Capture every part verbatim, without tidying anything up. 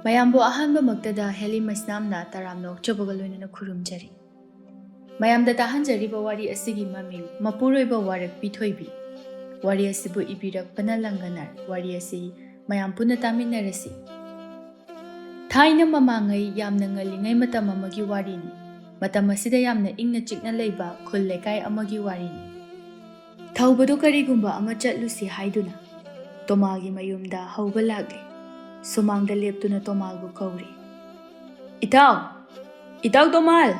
ꯃꯌꯥꯝꯕꯨ ꯑꯍꯥꯟꯕꯃꯛꯇꯗ ꯍꯦꯂꯤ ꯃꯩꯁꯅꯥꯝꯅ ꯇꯔꯥꯝꯅ ꯑꯣꯛꯆꯕꯒ ꯂꯣꯏꯅꯅ ꯈꯨꯔꯨꯝꯖꯔꯤ꯫ ꯃꯌꯥꯝꯗ ꯇꯥꯍꯟꯖꯔꯤꯕ ꯋꯥꯔꯤ ꯑꯁꯤꯒꯤ ꯃꯃꯤꯡ ꯃꯄꯨꯔꯣꯏꯕ ꯋꯥꯔꯛꯄꯤ ꯊꯣꯏꯕꯤ꯫ ꯋꯥꯔꯤ ꯑꯁꯤꯕꯨ ꯏꯕꯤꯔꯛꯄꯅ ꯂꯪꯒꯅꯔ꯫ ꯋꯥꯔꯤ ꯑꯁꯤ ꯃꯌꯥꯝ ꯄꯨꯟꯅ ꯇꯥꯃꯤꯟꯅꯔꯁꯤ꯫ ꯊꯥꯏꯅ ꯃꯃꯥꯡꯉꯩ ꯌꯥꯝꯅ ꯉꯜꯂꯤꯉꯩ ꯃꯇꯝ ꯑꯃꯒꯤ ꯋꯥꯔꯤꯅꯤ꯫ ꯃꯇꯝ ꯑꯁꯤꯗ ꯌꯥꯝꯅ ꯏꯪꯅ ꯆꯤꯛꯅ ꯂꯩꯕ ꯈꯨꯜ ꯂꯩꯀꯥꯏ ꯑꯃꯒꯤ ꯋꯥꯔꯤꯅꯤ꯫ ꯊꯧꯕꯗꯨ ꯀꯔꯤꯒꯨꯝꯕ ꯑꯃ ꯆꯠꯂꯨꯁꯤ ꯍꯥꯏꯗꯨꯅ ꯇꯣꯃꯥꯜꯒꯤ ꯃꯌꯨꯝꯗ ꯍꯧꯕ ꯂꯥꯛꯂꯦ꯫ ꯁꯨꯃꯥꯡꯗ ꯂꯦꯞꯇꯨꯅ ꯇꯣꯃꯥꯜꯕꯨ ꯀꯧꯔꯦ꯫ "ꯏꯇꯥꯎ! ꯏꯇꯥꯎ ꯇꯣꯃꯥꯜ!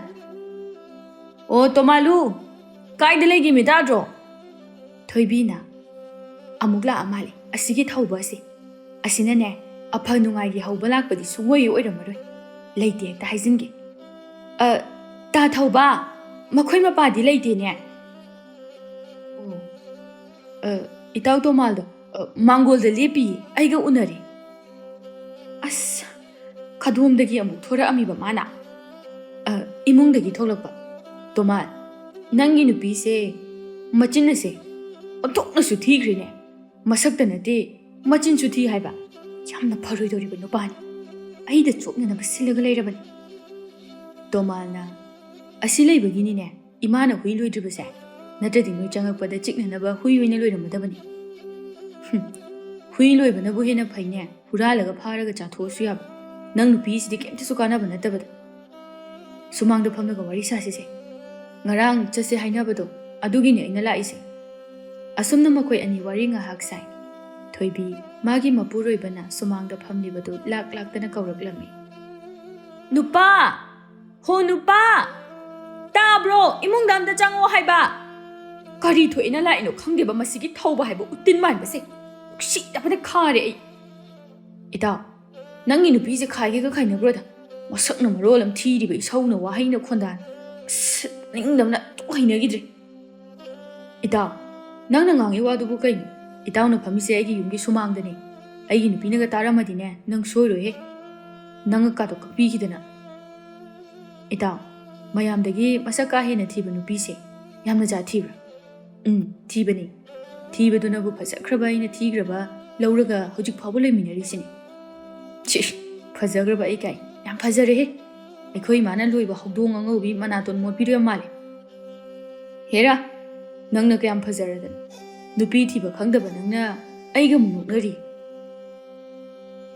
ꯑꯣ ꯇꯣꯃꯥꯜꯂꯨ! ꯀꯥꯏꯗ ꯂꯩꯒꯦꯃꯤ ꯇꯥꯗ꯭ꯔꯣ?" ꯊꯣꯏꯕꯤꯅ, "ꯑꯃꯨꯛ ꯂꯥꯛꯑ ꯃꯥꯜꯂꯦ ꯑꯁꯤꯒꯤ ꯊꯧꯕ ꯑꯁꯤ꯫ ꯑꯁꯤꯅꯅꯦ, ꯑꯐ ꯅꯨꯡꯉꯥꯏꯒꯤ ꯍꯧꯕ ꯂꯥꯛꯄꯗꯤ ꯁꯨꯡꯑꯣꯏ ꯑꯣꯏꯔꯝꯃꯔꯣꯏ꯫ ꯂꯩꯇꯦ ꯍꯦꯛꯇ ꯍꯥꯏꯖꯤꯟꯒꯦ꯫ ꯑ, ꯇꯥ ꯊꯧꯕ, ꯃꯈꯣꯏ ꯃꯄꯥꯗꯤ ꯂꯩꯇꯦꯅꯦ꯫" "ꯑꯣ, ꯑ, ꯏꯇꯥꯎ ꯇꯣꯃꯥꯜꯗꯣ, ꯑ, ꯃꯥꯡꯒꯣꯜꯗ ꯂꯦꯞꯄꯤꯌꯦ, ꯑꯩꯒ ꯎꯅꯔꯦ꯫" ꯑꯁ, ꯈꯗꯣꯝꯗꯒꯤ ꯑꯃꯨꯛ ꯊꯣꯔꯛꯑꯝꯃꯤꯕ ꯃꯥꯅ꯫ ꯑ, ꯏꯃꯨꯡꯗꯒꯤ ꯊꯣꯛꯂꯛꯄ꯫ "ꯇꯣꯃꯥꯜ, ꯅꯪꯒꯤ ꯅꯨꯄꯤꯁꯦ ꯃꯆꯤꯟ ꯑꯁꯦ ꯑꯣꯟꯊꯣꯛꯅꯁꯨ ꯊꯤꯈ꯭ꯔꯦꯅꯦ꯫ ꯃꯁꯛꯇ ꯅꯠꯇꯦ, ꯃꯆꯤꯟꯁꯨ ꯊꯤ ꯍꯥꯏꯕ꯫ ꯌꯥꯝꯅ ꯐꯔꯣꯏꯗꯧꯔꯤꯕ ꯅꯨꯄꯥꯅꯤ꯫ ꯑꯩꯗ ꯆꯣꯛꯅꯅꯕ ꯁꯤꯜꯂꯒ ꯂꯩꯔꯕꯅꯤ꯫" ꯇꯣꯃꯥꯜꯅ, "ꯑꯁꯤ ꯂꯩꯕꯒꯤꯅꯤꯅꯦ ꯏꯃꯥꯅ ꯍꯨꯏ ꯂꯣꯏꯗ꯭ꯔꯤꯕꯁꯦ, ꯅꯠꯇ꯭ꯔꯗꯤ ꯅꯣꯏ ꯆꯪꯉꯛꯄꯗ ꯆꯤꯛꯅꯅꯕ ꯍꯨꯏ ꯑꯣꯏꯅ ꯂꯣꯏꯔꯝꯃꯗꯕꯅꯤ꯫" "ꯍꯨꯝ, ꯍꯨꯏ ꯂꯣꯏꯕꯅꯕꯨ ꯍꯦꯟꯅ ꯐꯩꯅꯦ, ꯍꯨꯔꯥꯜꯂꯒ ꯐꯥꯔꯒ ꯆꯥꯊꯣꯛꯑꯁꯨ ꯌꯥꯕ꯫ ꯅꯪ ꯅꯨꯄꯤꯁꯤꯗꯤ ꯀꯩꯝꯇꯁꯨ ꯀꯥꯟꯅꯕ ꯅꯠꯇꯕꯗ꯫ ꯁꯨꯃꯥꯡꯗ ꯐꯝꯂꯒ ꯋꯥꯔꯤ ꯁꯥꯁꯤꯁꯦ꯫ ꯉꯔꯥꯡ ꯆꯠꯁꯦ ꯍꯥꯏꯅꯕꯗꯣ ꯑꯗꯨꯒꯤꯅꯦ ꯑꯩꯅ ꯂꯥꯛꯏꯁꯦ꯫" ꯑꯁꯨꯝꯅ ꯃꯈꯣꯏ ꯑꯅꯤ ꯋꯥꯔꯤ ꯉꯥꯏꯍꯥꯛ ꯁꯥꯏ꯫ ꯊꯣꯏꯕꯤ, ꯃꯥꯒꯤ ꯃꯄꯨꯔꯣꯏꯕꯅ ꯁꯨꯃꯥꯡꯗ ꯐꯝꯂꯤꯕꯗꯨ ꯂꯥꯛ ꯂꯥꯛꯇꯅ ꯀꯧꯔꯛꯂꯝꯃꯤ꯫ "ꯅꯨꯄꯥ! ꯍꯣ ꯅꯨꯄꯥ! ꯇꯥꯕ꯭ꯔꯣ? ꯏꯃꯨꯡꯗ ꯑꯝꯇ ꯆꯪꯉꯣ ꯍꯥꯏꯕ!" ꯀꯔꯤ ꯊꯣꯛꯏꯅ ꯂꯥꯛꯏꯅꯣ ꯈꯪꯗꯦꯕ ꯃꯁꯤꯒꯤ ꯊꯧꯕ ꯍꯥꯏꯕ ꯎꯇꯤꯟ ꯃꯥꯟꯕꯁꯦ꯫ ꯅꯨꯡꯁꯤꯗꯕꯅ ꯈꯥꯔꯦ ꯑꯩ꯫ "ꯏꯇꯥꯎ, ꯅꯪꯒꯤ ꯅꯨꯄꯤꯁꯦ ꯈꯥꯏꯒꯦꯒ ꯈꯥꯏꯅꯈ꯭ꯔꯣꯗ꯫ ꯃꯁꯛꯅ ꯃꯔꯣꯜ ꯑꯃ ꯊꯤꯔꯤꯕ, ꯏꯁꯧꯅ ꯋꯥꯍꯩꯅ ꯈꯣꯟꯗꯥꯅ꯫ ꯑꯁ, ꯅꯤꯡꯗꯕꯅ ꯑꯗꯨꯝ ꯍꯩꯅꯈꯤꯗ꯭ꯔꯦ꯫" "ꯏꯇꯥꯎ, ꯅꯪꯅ ꯉꯥꯡꯉꯤ ꯋꯥꯗꯨꯕꯨ ꯀꯩꯅꯣ? ꯏꯇꯥꯎꯅ ꯐꯝꯃꯤꯁꯦ ꯑꯩꯒꯤ ꯌꯨꯝꯒꯤ ꯁꯨꯃꯥꯡꯗꯅꯦ꯫ ꯑꯩꯒꯤ ꯅꯨꯄꯤꯅꯒ ꯇꯥꯔꯝꯃꯗꯤꯅꯦ, ꯅꯪ ꯁꯣꯏꯔꯣꯏꯍꯦ꯫ ꯅꯪ ꯀꯥꯗꯣ ꯀꯛꯄꯤꯈꯤꯗꯅ꯫" "ꯏꯇꯥꯎ, ꯃꯌꯥꯝꯗꯒꯤ ꯃꯁꯛ ꯀꯥ ꯍꯦꯟꯅ ꯊꯤꯕ ꯅꯨꯄꯤꯁꯦ ꯌꯥꯝꯅ ꯖꯥꯠ ꯊꯤꯕ꯭ꯔꯥ?" "ꯎꯝ, ꯊꯤꯕꯅꯤ꯫ ꯊꯤꯕꯗꯨꯅꯕꯨ ꯐꯖꯈ꯭ꯔꯕ ꯑꯩꯅ ꯊꯤꯈ꯭ꯔꯕ ꯂꯧꯔꯒ ꯍꯧꯖꯤꯛ ꯐꯥꯎꯕ ꯂꯩꯃꯤꯟꯅꯔꯤꯁꯤꯅꯤ꯫" "ꯁꯤꯁ, ꯐꯖꯈ꯭ꯔꯕ ꯑꯩ ꯀꯥꯏ? ꯌꯥꯝ ꯐꯖꯔꯦꯍꯦ꯫ ꯑꯩꯈꯣꯏ ꯏꯃꯥꯅ ꯂꯣꯏꯕ ꯍꯧꯗꯣꯡ ꯑꯉꯧꯕꯤ ꯃꯅꯥꯇꯣꯟ ꯃꯣꯠꯄꯤꯗꯣ ꯌꯥꯝ ꯃꯥꯜꯂꯦ꯫ ꯍꯦꯔꯥ, ꯅꯪꯅ ꯀꯌꯥꯝ ꯐꯖꯔꯗꯅ? ꯅꯨꯄꯤ ꯊꯤꯕ ꯈꯪꯗꯕ ꯅꯪꯅ ꯑꯩꯒ ꯑꯃꯨꯛ ꯅꯣꯛꯅꯔꯤ꯫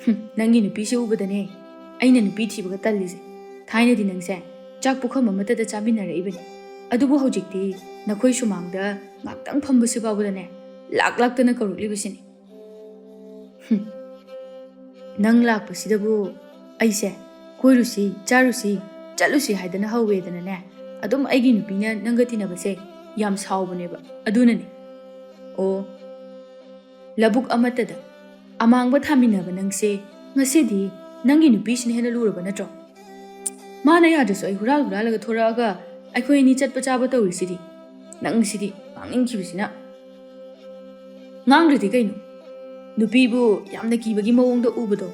ꯍꯨꯝ, ꯅꯪꯒꯤ ꯅꯨꯄꯤꯁꯦ ꯎꯕꯗꯅꯦ ꯑꯩꯅ ꯅꯨꯄꯤ ꯊꯤꯕꯒ ꯇꯜꯂꯤꯁꯦ꯫ ꯊꯥꯏꯅꯗꯤ ꯅꯪꯁꯦ ꯆꯥꯛ ꯄꯨꯈꯝ ꯑꯃꯠꯇꯗ ꯆꯥꯃꯤꯟꯅꯔꯛꯏꯕꯅꯤ꯫ ꯑꯗꯨꯕꯨ ꯍꯧꯖꯤꯛꯇꯤ ꯅꯈꯣꯏ ꯁꯨꯃꯥꯡꯗ ꯉꯥꯛꯇꯪ ꯐꯝꯕꯁꯤ ꯐꯥꯎꯕꯗꯅꯦ ꯂꯥꯛ ꯂꯥꯛꯇꯅ ꯀꯧꯔꯛꯂꯤꯕꯁꯤꯅꯤ꯫ ꯍꯨꯝ꯫ ꯅꯪ ꯂꯥꯛꯄꯁꯤꯗꯕꯨ ꯑꯩꯁꯦ ꯀꯣꯏꯔꯨꯁꯤ, ꯆꯥꯔꯨꯁꯤ, ꯆꯠꯂꯨꯁꯤ ꯍꯥꯏꯗꯅ ꯍꯧꯋꯦꯗꯅꯅꯦ, ꯑꯗꯨꯝ ꯑꯩꯒꯤ ꯅꯨꯄꯤꯅ ꯅꯪꯒ ꯇꯤꯟꯅꯕꯁꯦ ꯌꯥꯝ ꯁꯥꯎꯕꯅꯦꯕ꯫ ꯑꯗꯨꯅꯅꯦ꯫ ꯑꯣ, ꯂꯧꯕꯨꯛ ꯑꯃꯠꯇꯗ ꯑꯃꯥꯡꯕ ꯊꯥꯃꯤꯟꯅꯕ ꯅꯪꯁꯦ ꯉꯁꯤꯗꯤ ꯅꯪꯒꯤ ꯅꯨꯄꯤꯁꯤꯅ ꯍꯦꯟꯅ ꯂꯨꯔꯕ ꯅꯠꯇ꯭ꯔꯣ? ꯃꯥꯅ ꯌꯥꯗ꯭ꯔꯁꯨ ꯑꯩ ꯍꯨꯔꯥꯜ ꯍꯨꯔꯥꯜꯂꯒ ꯊꯣꯔꯛꯑꯒ ꯑꯩꯈꯣꯏ ꯑꯅꯤ ꯆꯠꯄ ꯆꯥꯕ ꯇꯧꯔꯤꯁꯤꯗꯤ꯫ ꯅꯪꯁꯤꯗꯤ ꯉꯥꯡꯅꯤꯡꯈꯤꯕꯁꯤꯅ꯫ ꯉꯥꯡꯗ꯭ꯔꯗꯤ ꯀꯩꯅꯣ? ꯅꯨꯄꯤꯕꯨ ꯌꯥꯝꯅ ꯀꯤꯕꯒꯤ ꯃꯑꯣꯡꯗ ꯎꯕꯗꯣ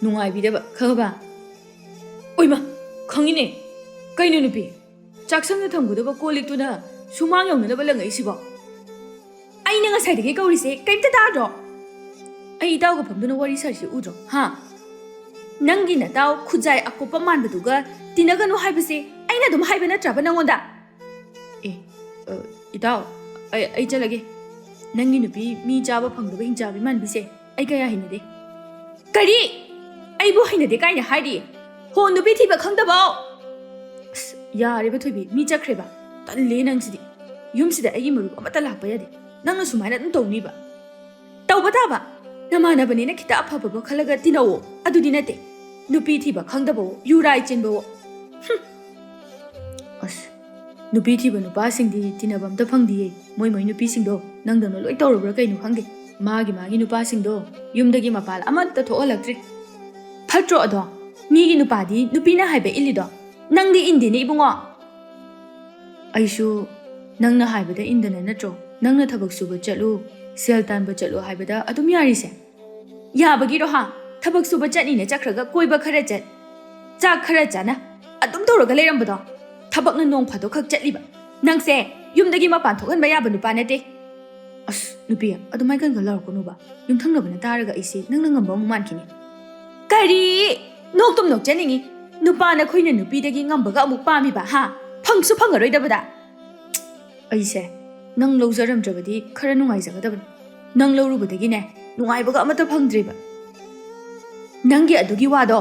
ꯅꯨꯡꯉꯥꯏꯕꯤꯗꯕ, ꯈꯪꯉꯕ? ꯑꯣꯏꯃ, ꯈꯪꯉꯤꯅꯦ꯫ ꯀꯩꯅꯣ ꯅꯨꯄꯤ? ꯆꯥꯛꯁꯪꯗ ꯊꯝꯒꯗꯕ ꯀꯣꯜ ꯂꯤꯛꯇꯨꯅ ꯁꯨꯃꯥꯡ ꯌꯧꯅꯅꯕ ꯂꯪꯉꯛꯏꯁꯤꯕꯣ? ꯑꯩꯅ ꯉꯁꯥꯏꯗꯒꯤ ꯀꯧꯔꯤꯁꯦ ꯀꯩꯝꯇ ꯇꯥꯗ꯭ꯔꯣ? ꯑꯩ ꯏꯇꯥꯎꯒ ꯐꯝꯗꯨꯅ ꯋꯥꯔꯤ ꯁꯥꯔꯤꯁꯦ ꯎꯗ꯭ꯔꯣ? ꯍꯥ? ꯅꯪꯒꯤ ꯅꯇꯥꯎ ꯈꯨꯖꯥꯏ ꯑꯀꯨꯞꯄ ꯃꯥꯟꯕꯗꯨꯒ ꯇꯤꯟꯅꯒꯅꯨ ꯍꯥꯏꯕꯁꯦ ꯑꯩꯅ ꯑꯗꯨꯝ ꯍꯥꯏꯕ ꯅꯠꯇ꯭ꯔꯕ ꯅꯪꯉꯣꯟꯗ? ꯑꯦ, ꯑ, ꯏꯇꯥꯎ, ꯑꯩ, ꯑꯩ ꯆꯠꯂꯒꯦ꯫ ꯅꯪꯒꯤ ꯅꯨꯄꯤ ꯃꯤ ꯆꯥꯕ ꯐꯪꯗꯕ ꯍꯤꯡꯆꯥꯕꯤ ꯃꯥꯟꯕꯤꯁꯦ ꯑꯩ ꯀꯌꯥ ꯍꯩꯅꯗꯦ꯫ ꯀꯔꯤ? ꯑꯩꯕꯨ ꯍꯩꯅꯗꯦ ꯀꯥꯏꯅ ꯍꯥꯏꯔꯤ? ꯍꯣ, ꯅꯨꯄꯤ ꯊꯤꯕ ꯈꯪꯗꯕ? ꯑꯁ, ꯌꯥꯔꯦꯕ ꯊꯣꯏꯕꯤ, ꯃꯤ ꯆꯠꯈ꯭ꯔꯦꯕ꯫ ꯇꯜꯂꯦ ꯅꯪꯁꯤꯗꯤ꯫ ꯌꯨꯝꯁꯤꯗ ꯑꯩꯒꯤ ꯃꯔꯨꯞ ꯑꯃꯠꯇ ꯂꯥꯛꯄ ꯌꯥꯗꯦ꯫ ꯅꯪꯅ ꯁꯨꯃꯥꯏꯅ ꯑꯗꯨꯝ ꯇꯧꯅꯤꯕ? ꯇꯧꯕ ꯇꯥꯕ꯫ ꯅꯃꯥꯟꯅꯕꯅꯤꯅ ꯈꯤꯇ ꯑꯐꯕꯕꯨ ꯈꯜꯂꯒ ꯇꯤꯟꯅꯧꯋꯣ꯫ ꯑꯗꯨꯗꯤ ꯅꯠꯇꯦ꯫ ꯅꯨꯄꯤ ꯊꯤꯕ ꯈꯪꯗꯕꯋꯣ, ꯌꯨꯔꯥꯏ ꯆꯦꯟꯕꯋꯣ꯫ ꯍꯨꯝ꯫ ꯑꯁ, ꯅꯨꯄꯤ ꯊꯤꯕ ꯅꯨꯄꯥꯁꯤꯡꯗꯤ ꯇꯤꯟꯅꯕ ꯑꯝꯇ ꯐꯪꯗꯤꯌꯦ꯫ ꯃꯣꯏ ꯃꯣꯏ ꯅꯨꯄꯤꯁꯤꯡꯗꯣ ꯅꯪꯗꯧꯅ ꯂꯣꯏ ꯇꯧꯔꯕ꯭ꯔꯥ ꯀꯩꯅꯣ ꯈꯪꯗꯦ꯫ ꯃꯥꯒꯤ ꯃꯥꯒꯤ ꯅꯨꯄꯥꯁꯤꯡꯗꯣ ꯌꯨꯝꯗꯒꯤ ꯃꯄꯥꯜ ꯑꯃꯠꯇ ꯊꯣꯛꯍꯜꯂꯛꯇ꯭ꯔꯦ꯫ ꯐꯠꯇ꯭ꯔꯣ ꯑꯗꯣ? ꯃꯤꯒꯤ ꯅꯨꯄꯥꯗꯤ ꯅꯨꯄꯤꯅ ꯍꯥꯏꯕ ꯏꯜꯂꯤꯗꯣ꯫ ꯅꯪꯗꯤ ꯏꯟꯗꯦꯅꯦ ꯏꯕꯨꯡꯉꯣ꯫ ꯑꯩꯁꯨ ꯅꯪꯅ ꯍꯥꯏꯕꯗ ꯏꯟꯗꯅ ꯅꯠꯇ꯭ꯔꯣ? ꯅꯪꯅ ꯊꯕꯛ ꯁꯨꯕ ꯆꯠꯂꯨ, ꯁꯦꯜ ꯇꯥꯟꯕ ꯆꯠꯂꯨ ꯍꯥꯏꯕꯗ ꯑꯗꯨꯝ ꯌꯥꯔꯤꯁꯦ꯫ ꯌꯥꯕꯒꯤꯔꯣ ꯍꯥ? ꯊꯕꯛ ꯁꯨꯕ ꯆꯠꯅꯤꯅ ꯆꯠꯈ꯭ꯔꯒ ꯀꯣꯏꯕ ꯈꯔ ꯆꯠ, ꯆꯥꯛ ꯈꯔ ꯆꯥꯅ ꯑꯗꯨꯝ ꯇꯧꯔꯒ ꯂꯩꯔꯝꯕꯗꯣ? ꯊꯕꯛꯅ ꯅꯣꯡ ꯐꯥꯗꯣꯛ ꯈꯛ ꯆꯠꯂꯤꯕ꯫ ꯅꯪꯁꯦ ꯌꯨꯝꯗꯒꯤ ꯃꯄꯥꯟ ꯊꯣꯛꯍꯟꯕ ꯌꯥꯕ ꯅꯨꯄꯥ ꯅꯠꯇꯦ꯫ ꯑꯁ, ꯅꯨꯄꯤ, ꯑꯗꯨꯃꯥꯏ ꯀꯟ ꯀꯟ ꯂꯥꯎꯔꯛꯀꯅꯨꯕ꯫ ꯌꯨꯝꯊꯪꯅꯕꯅ ꯇꯥꯔꯒ ꯑꯩꯁꯦ ꯅꯪꯅ ꯉꯝꯕ ꯑꯃꯨꯛ ꯃꯥꯟꯈꯤꯅꯤ꯫ ꯀꯔꯤ? ꯅꯣꯛꯇꯨꯝ ꯅꯣꯛꯆꯅꯤꯡꯉꯤ꯫ ꯅꯨꯄꯥ ꯅꯈꯣꯏꯅ ꯅꯨꯄꯤꯗꯒꯤ ꯉꯝꯕꯒ ꯑꯃꯨꯛ ꯄꯥꯝꯃꯤꯕ, ꯍꯥ? ꯐꯪꯁꯨ ꯐꯪꯉꯔꯣꯏꯗꯕꯗ꯫ ꯑꯩꯁꯦ ꯅꯪ ꯂꯧꯖꯔꯝꯗ꯭ꯔꯕꯗꯤ ꯈꯔ ꯅꯨꯡꯉꯥꯏꯖꯒꯗꯕꯅꯤ꯫ ꯅꯪ ꯂꯧꯔꯨꯕꯗꯒꯤꯅꯦ, ꯅꯨꯡꯉꯥꯏꯕꯒ ꯑꯃꯠꯇ ꯐꯪꯗ꯭ꯔꯤꯕ꯫ ꯅꯪꯒꯤ ꯑꯗꯨꯒꯤ ꯋꯥꯗꯣ,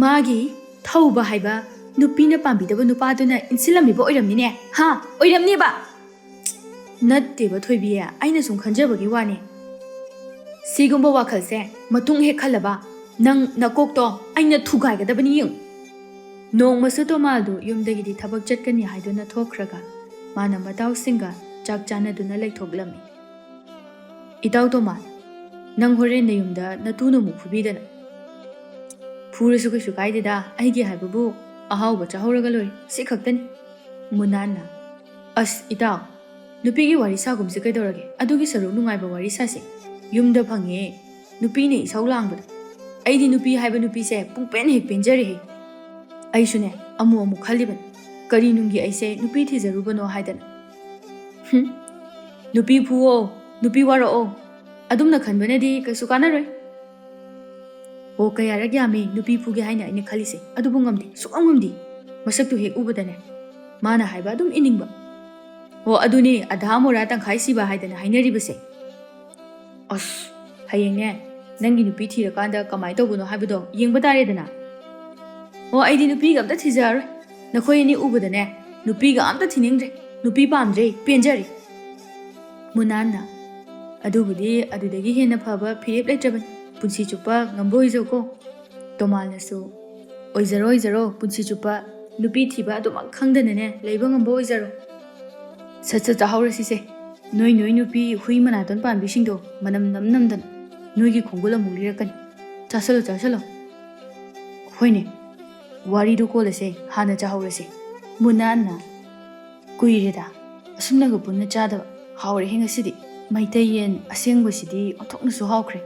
ꯃꯥꯒꯤ ꯊꯧꯕ ꯍꯥꯏꯕ ꯅꯨꯄꯤꯅ ꯄꯥꯝꯕꯤꯗꯕ ꯅꯨꯄꯥꯗꯨꯅ ꯏꯟꯁꯤꯜꯂꯝꯃꯤꯕ ꯑꯣꯏꯔꯝꯅꯤꯅꯦ, ꯍꯥ? ꯑꯣꯏꯔꯝꯅꯤꯕ꯫ ꯅꯠꯇꯦꯕ ꯊꯣꯏꯕꯤ, ꯑꯩꯅ ꯁꯨꯝ ꯈꯟꯖꯕꯒꯤ ꯋꯥꯅꯤ꯫ ꯁꯤꯒꯨꯝꯕ ꯋꯥꯈꯜꯁꯦ ꯃꯇꯨꯡ ꯍꯦꯛ ꯈꯜꯂꯕ, ꯅꯪ ꯅꯀꯣꯛꯇꯣ ꯑꯩꯅ ꯊꯨꯒꯥꯏꯒꯗꯕꯅꯤ, ꯌꯦꯡꯉꯨ꯫ ꯅꯣꯡꯃꯁꯨ ꯇꯣꯃꯥꯜꯗꯨ ꯌꯨꯝꯗꯒꯤꯗꯤ ꯊꯕꯛ ꯆꯠꯀꯅꯤ ꯍꯥꯏꯗꯨꯅ ꯊꯣꯛꯈ꯭ꯔꯒ, ꯃꯥꯅ ꯃꯇꯥꯎꯁꯤꯡꯒ ꯆꯥꯛ ꯆꯥꯅꯗꯨꯅ ꯂꯩꯊꯣꯛꯂꯝꯃꯤ꯫ "ꯏꯇꯥꯎ ꯇꯣꯃꯥꯜ, ꯅꯪ ꯍꯣꯔꯦꯟ ꯅꯌꯨꯝꯗ ꯅꯇꯨꯅ ꯑꯃꯨꯛ ꯐꯨꯕꯤꯗꯅ꯫" "ꯐꯨꯔꯁꯨ ꯀꯩꯁꯨ ꯀꯥꯏꯗꯦꯗ, ꯑꯩꯒꯤ ꯍꯥꯏꯕꯕꯨ ꯑꯍꯥꯎꯕ ꯆꯥꯍꯧꯔꯒ ꯂꯣꯏꯔꯦ, ꯁꯤ ꯈꯛꯇꯅꯤ꯫" ꯃꯨꯅꯥꯟꯅ, "ꯑꯁ ꯏꯇꯥꯎ, ꯅꯨꯄꯤꯒꯤ ꯋꯥꯔꯤ ꯁꯥꯒꯨꯝꯁꯦ ꯀꯩꯗꯧꯔꯒꯦ? ꯑꯗꯨꯒꯤ ꯁꯔꯨꯛ ꯅꯨꯡꯉꯥꯏꯕ ꯋꯥꯔꯤ ꯁꯥꯁꯦ꯫ ꯌꯨꯝꯗ ꯐꯪꯉꯦ ꯅꯨꯄꯤꯅ ꯏꯁꯧ ꯂꯥꯡꯕꯗ꯫ ꯑꯩꯗꯤ ꯅꯨꯄꯤ ꯍꯥꯏꯕ ꯅꯨꯄꯤꯁꯦ ꯄꯨꯡꯄꯦꯟ ꯍꯦꯛ ꯄꯦꯟꯖꯔꯦꯍꯦ꯫ ꯑꯩꯁꯨꯅꯦ, ꯑꯃꯨꯛ ꯑꯃꯨꯛ ꯈꯜꯂꯤꯕꯅꯤ, ꯀꯔꯤ ꯅꯨꯡꯒꯤ ꯑꯩꯁꯦ ꯅꯨꯄꯤ ꯊꯤꯖꯔꯨꯕꯅꯣ ꯍꯥꯏꯗꯅ꯫ ꯍꯨꯝ, ꯅꯨꯄꯤ ꯐꯨꯑꯣ, ꯅꯨꯄꯤ ꯋꯥꯔꯛꯑꯣ, ꯑꯗꯨꯝꯅ ꯈꯟꯕꯅꯗꯤ ꯀꯩꯁꯨ ꯀꯥꯟꯅꯔꯣꯏ꯫ ꯑꯣ, ꯀꯌꯥꯔꯛ ꯌꯥꯝꯃꯤ ꯅꯨꯄꯤ ꯐꯨꯒꯦ ꯍꯥꯏꯅ ꯑꯩꯅ ꯈꯜꯂꯤꯁꯦ, ꯑꯗꯨꯕꯨ ꯉꯝꯗꯦ, ꯁꯨꯛꯉꯝ ꯉꯝꯗꯦ꯫ ꯃꯁꯛꯇꯨ ꯍꯦꯛ ꯎꯕꯗꯅꯦ, ꯃꯥꯅ ꯍꯥꯏꯕ ꯑꯗꯨꯝ ꯏꯅꯤꯡꯕ꯫ ꯑꯣ, ꯑꯗꯨꯅꯦ ꯑꯙꯥ ꯃꯣꯔꯥ ꯇꯪꯈꯥꯏ ꯁꯤꯕ ꯍꯥꯏꯗꯅ ꯍꯥꯏꯅꯔꯤꯕꯁꯦ꯫ ꯑꯁ, ꯍꯌꯦꯡꯅꯦ, ꯅꯪꯒꯤ ꯅꯨꯄꯤ ꯊꯤꯔꯀꯥꯟꯗ ꯀꯃꯥꯏꯅ ꯇꯧꯕꯅꯣ ꯍꯥꯏꯕꯗꯣ ꯌꯦꯡꯕ ꯇꯥꯔꯦꯗꯅ꯫" "ꯑꯣ, ꯑꯩꯗꯤ ꯅꯨꯄꯤꯒ ꯑꯝꯇ ꯊꯤꯖꯔꯔꯣꯏ꯫ ꯅꯈꯣꯏ ꯑꯅꯤ ꯎꯕꯗꯅꯦ, ꯅꯨꯄꯤꯒ ꯑꯝꯇ ꯊꯤꯅꯤꯡꯗ꯭ꯔꯦ꯫ ꯅꯨꯄꯤ ꯄꯥꯝꯗ꯭ꯔꯦ, ꯄꯦꯟꯖꯔꯦ꯫" ꯃꯨꯅꯥꯟꯅ, "ꯑꯗꯨꯕꯨꯗꯤ ꯑꯗꯨꯗꯒꯤ ꯍꯦꯟꯅ ꯐꯕ ꯐꯤꯔꯦꯞ ꯂꯩꯇ꯭ꯔꯕꯅꯤ꯫ ꯄꯨꯟꯁꯤ ꯆꯨꯞꯄ ꯉꯝꯕ ꯑꯣꯏꯖꯧꯀꯣ꯫" ꯇꯣꯃꯥꯜꯅꯁꯨ, "ꯑꯣꯏꯖꯔꯣ, ꯑꯣꯏꯖꯔꯣ, ꯄꯨꯟꯁꯤ ꯆꯨꯞꯄ ꯅꯨꯄꯤ ꯊꯤꯕ ꯑꯗꯨꯃꯛ ꯈꯪꯗꯅꯅꯦ ꯂꯩꯕ ꯉꯝꯕ ꯑꯣꯏꯖꯔꯣ꯫" "ꯁꯠ ꯁꯠ ꯆꯥꯍꯧꯔꯁꯤꯁꯦ꯫ ꯅꯣꯏ ꯅꯣꯏ ꯅꯨꯄꯤ ꯍꯨꯏ ꯃꯅꯥꯇꯣꯟ ꯄꯥꯟꯕꯤꯁꯤꯡꯗꯣ ꯃꯅꯝ ꯅꯝ ꯅꯝꯗꯅ ꯅꯣꯏꯒꯤ ꯈꯣꯡꯒꯨꯜ ꯑꯃꯨꯛ ꯂꯤꯔꯛꯀꯅꯤ꯫ ꯆꯥꯁꯜꯂꯣ, ꯆꯥꯁꯜꯂꯣ꯫" "ꯍꯣꯏꯅꯦ, ꯋꯥꯔꯤꯗꯣ ꯀꯣꯜꯂꯁꯦ, ꯍꯥꯟꯅ ꯆꯥꯍꯧꯔꯁꯦ꯫" ꯃꯨꯅꯥꯟꯅ, "ꯀꯨꯏꯔꯦꯗ ꯑꯁꯨꯝꯅꯒ ꯄꯨꯟꯅ ꯆꯥꯗꯕ꯫ ꯍꯥꯎꯔꯦꯍꯦ ꯉꯁꯤꯗꯤ꯫ ꯃꯩꯇꯩ ꯌꯦꯟ ꯑꯁꯦꯡꯕꯁꯤꯗꯤ ꯑꯣꯟꯊꯣꯛꯅꯁꯨ ꯍꯥꯎꯈ꯭ꯔꯦ꯫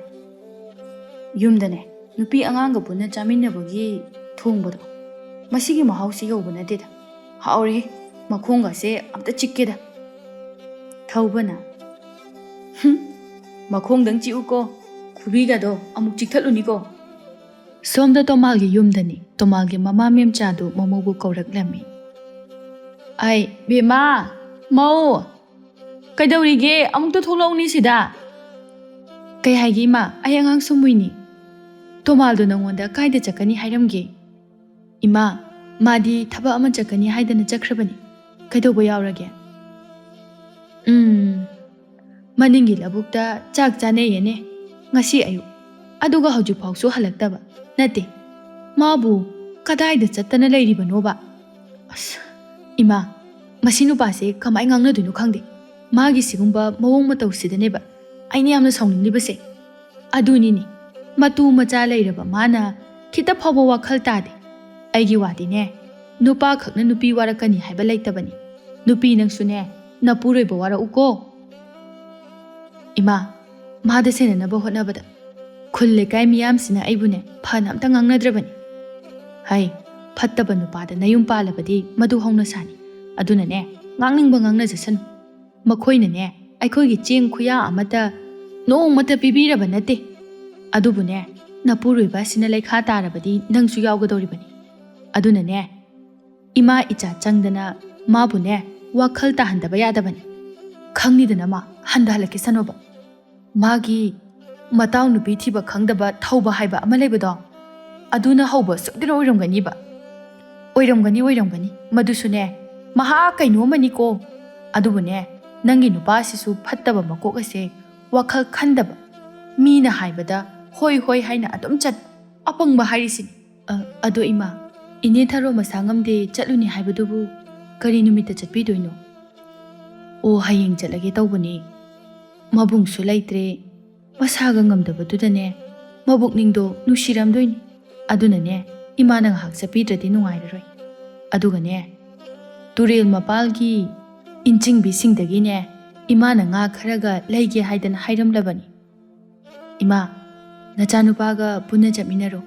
ꯌꯨꯝꯗꯅꯦ, ꯅꯨꯄꯤ ꯑꯉꯥꯡꯒ ꯄꯨꯟꯅ ꯆꯥꯃꯤꯟꯅꯕꯒꯤ ꯊꯣꯡꯕꯗꯣ, ꯃꯁꯤꯒꯤ ꯃꯍꯥꯎꯁꯤ ꯌꯧꯕ ꯅꯠꯇꯦꯗ꯫ ꯍꯥꯎꯔꯦꯍꯦ, ꯃꯈꯣꯡꯒꯁꯦ ꯑꯝꯇ ꯆꯤꯛꯀꯦꯗ꯫" ꯊꯧꯕꯅ, "ꯍꯨꯝ, ꯃꯈꯣꯡꯗꯪ ꯆꯤꯛꯎꯀꯣ, ꯈꯨꯕꯤꯒꯗꯣ ꯑꯃꯨꯛ ꯆꯤꯛꯊꯠꯂꯨꯅꯤꯀꯣ꯫" ꯁꯣꯝꯗ ꯇꯣꯃꯥꯜꯒꯤ ꯌꯨꯝꯗꯅꯤ꯫ ꯇꯣꯃꯥꯜꯒꯤ ꯃꯃꯥ ꯃꯦꯝꯆꯥꯗꯨ ꯃꯃꯧꯕꯨ ꯀꯧꯔꯛꯂꯝꯃꯤ꯫ "ꯑꯩ, ꯕꯦꯝꯃ, ꯃꯧ, ꯀꯩꯗꯧꯔꯤꯒꯦ? ꯑꯃꯨꯛꯇ ꯊꯣꯛꯂꯛꯎꯅꯤ ꯁꯤꯗ꯫" "ꯀꯩ ꯍꯥꯏꯒꯦ ꯏꯃꯥ? ꯑꯩ ꯑꯉꯥꯡ ꯁꯨꯝꯃꯨꯏꯅꯤ꯫" "ꯇꯣꯃꯥꯜꯗꯣ ꯅꯪꯉꯣꯟꯗ ꯀꯥꯏꯗ ꯆꯠꯀꯅꯤ ꯍꯥꯏꯔꯝꯒꯦ?" "ꯏꯃꯥ, ꯃꯥꯗꯤ ꯊꯕꯛ ꯑꯃ ꯆꯠꯀꯅꯤ ꯍꯥꯏꯗꯅ ꯆꯠꯈ꯭ꯔꯕꯅꯤ꯫ ꯀꯩꯗꯧꯕ ꯌꯥꯎꯔꯒꯦ?" "ꯎꯝ, ꯃꯅꯤꯡꯒꯤ ꯂꯧꯕꯨꯛꯇ ꯆꯥꯛ ꯆꯥꯅꯩꯌꯦꯅꯦ ꯉꯁꯤ ꯑꯌꯨꯛ, ꯑꯗꯨꯒ ꯍꯧꯖꯤꯛꯐꯥꯎꯁꯨ ꯍꯜꯂꯛꯇꯕ꯫ ꯅꯠꯇꯦ, ꯃꯥꯕꯨ ꯀꯗꯥꯏꯗ ꯆꯠꯇꯅ ꯂꯩꯔꯤꯕꯅꯣꯕ? ꯑꯁ, ꯏꯃꯥ, ꯃꯁꯤ ꯅꯨꯄꯥꯁꯦ ꯀꯃꯥꯏ ꯉꯥꯡꯅꯗꯣꯏꯅꯣ ꯈꯪꯗꯦ꯫ ꯃꯥꯒꯤ ꯁꯤꯒꯨꯝꯕ ꯃꯑꯣꯡ ꯃꯇꯧꯁꯤꯗꯅꯦꯕ ꯑꯩꯅ ꯌꯥꯝꯅ ꯁꯥꯎꯅꯤꯡꯂꯤꯕꯁꯦ꯫ ꯑꯗꯨꯅꯤꯅꯦ, ꯃꯇꯨ ꯃꯆꯥ ꯂꯩꯔꯕ ꯃꯥꯅ ꯈꯤꯇ ꯐꯥꯎꯕ ꯋꯥꯈꯜ ꯇꯥꯗꯦ꯫ ꯑꯩꯒꯤ ꯋꯥꯗꯤꯅꯦ, ꯅꯨꯄꯥ ꯈꯛꯅ ꯅꯨꯄꯤ ꯋꯥꯔꯛꯀꯅꯤ ꯍꯥꯏꯕ ꯂꯩꯇꯕꯅꯤ꯫ ꯅꯨꯄꯤ ꯅꯪꯁꯨꯅꯦ, ꯅꯄꯨꯔꯣꯏꯕ ꯋꯥꯔꯛꯎꯀꯣ꯫" "ꯏꯃꯥ, ꯃꯥꯗ ꯁꯦꯟꯅꯅꯕ ꯍꯣꯠꯅꯕꯗ ꯈꯨꯜ ꯂꯩꯀꯥꯏ ꯃꯤꯌꯥꯝꯁꯤꯅ ꯑꯩꯕꯨꯅꯦ ꯐꯅ ꯑꯝꯇ ꯉꯥꯡꯅꯗ꯭ꯔꯕꯅꯤ꯫" "ꯍꯩ, ꯐꯠꯇꯕ ꯅꯨꯄꯥꯗ ꯅꯌꯨꯝ ꯄꯥꯜꯂꯕꯗꯤ ꯃꯗꯨ ꯍꯧꯅ ꯁꯥꯅꯤ꯫ ꯑꯗꯨꯅꯅꯦ, ꯉꯥꯡꯅꯤꯡꯕ ꯉꯥꯡꯅꯖꯁꯅꯨ꯫ ꯃꯈꯣꯏꯅꯅꯦ ꯑꯩꯈꯣꯏꯒꯤ ꯆꯦꯡ ꯈꯨꯌꯥ ꯑꯃꯠꯇ ꯅꯣꯡꯃꯇ ꯄꯤꯕꯤꯔꯕ ꯅꯠꯇꯦ꯫ ꯑꯗꯨꯕꯨꯅꯦ, ꯅꯄꯨꯔꯣꯏꯕ ꯑꯁꯤꯅ ꯂꯩꯈꯥ ꯇꯥꯔꯕꯗꯤ ꯅꯪꯁꯨ ꯌꯥꯎꯒꯗꯧꯔꯤꯕꯅꯤ꯫ ꯑꯗꯨꯅꯅꯦ, ꯏꯃꯥ ꯏꯆꯥ ꯆꯪꯗꯅ ꯃꯥꯕꯨꯅꯦ ꯋꯥꯈꯜ ꯇꯥꯍꯟꯗꯕ ꯌꯥꯗꯕꯅꯤ꯫ ꯈꯪꯅꯤꯗꯅ ꯃꯥ ꯍꯟꯊꯍꯜꯂꯛꯀꯦ ꯁꯅꯣꯕ꯫ ꯃꯥꯒꯤ ꯃꯇꯥꯎ ꯅꯨꯄꯤ ꯊꯤꯕ ꯈꯪꯗꯕ ꯊꯧꯕ ꯍꯥꯏꯕ ꯑꯃ ꯂꯩꯕꯗꯣ, ꯑꯗꯨꯅ ꯍꯧꯕ ꯁꯣꯏꯗꯅ ꯑꯣꯏꯔꯝꯒꯅꯤꯕ꯫" "ꯑꯣꯏꯔꯝꯒꯅꯤ, ꯑꯣꯏꯔꯝꯒꯅꯤ꯫ ꯃꯗꯨꯁꯨꯅꯦ ꯃꯍꯥ ꯀꯩꯅꯣ ꯑꯃꯅꯤꯀꯣ꯫ ꯑꯗꯨꯕꯨꯅꯦ, ꯅꯪꯒꯤ ꯅꯨꯄꯥꯁꯤꯁꯨ ꯐꯠꯇꯕ ꯃꯀꯣꯛ ꯑꯁꯦ ꯋꯥꯈꯜ ꯈꯟꯗꯕ, ꯃꯤꯅ ꯍꯥꯏꯕꯗ ꯍꯣꯏ ꯍꯣꯏ ꯍꯥꯏꯅ ꯑꯗꯨꯝ ꯆꯠꯄ ꯑꯄꯪꯕ ꯍꯥꯏꯔꯤꯁꯤꯅꯤ꯫" "ꯑ, ꯑꯗꯣ ꯏꯃꯥ, ꯏꯅꯦ ꯊꯔꯣ ꯃꯁꯥ ꯉꯝꯗꯦ ꯆꯠꯂꯨꯅꯤ ꯍꯥꯏꯕꯗꯨꯕꯨ ꯀꯔꯤ ꯅꯨꯃꯤꯠꯇ ꯆꯠꯄꯤꯗꯣꯏꯅꯣ?" "ꯑꯣ, ꯍꯌꯦꯡ ꯆꯠꯂꯒꯦ ꯇꯧꯕꯅꯦ꯫ ꯃꯕꯨꯡꯁꯨ ꯂꯩꯇ꯭ꯔꯦ꯫ ꯃꯁꯥꯒ ꯉꯝꯗꯕꯗꯨꯗꯅꯦ, ꯃꯕꯨꯛꯅꯤꯡꯗꯣ ꯅꯨꯡꯁꯤꯔꯝꯗꯣꯏꯅꯤ꯫ ꯑꯗꯨꯅꯅꯦ, ꯏꯃꯥꯅ ꯉꯥꯏꯍꯥꯛ ꯆꯠꯄꯤꯗ꯭ꯔꯗꯤ ꯅꯨꯡꯉꯥꯏꯔꯔꯣꯏ꯫ ꯑꯗꯨꯒꯅꯦ, ꯇꯨꯔꯦꯜ ꯃꯄꯥꯜꯒꯤ ꯏꯟꯆꯤꯡꯕꯤꯁꯤꯡꯗꯒꯤꯅꯦ, ꯏꯃꯥꯅ ꯉꯥ ꯈꯔꯒ ꯂꯩꯒꯦ ꯍꯥꯏꯗꯅ ꯍꯥꯏꯔꯝꯂꯕꯅꯤ꯫" "ꯏꯃꯥ, ꯅꯆꯥꯅꯨꯄꯥꯒ ꯄꯨꯟꯅ ꯆꯠꯃꯤꯟꯅꯔꯣ꯫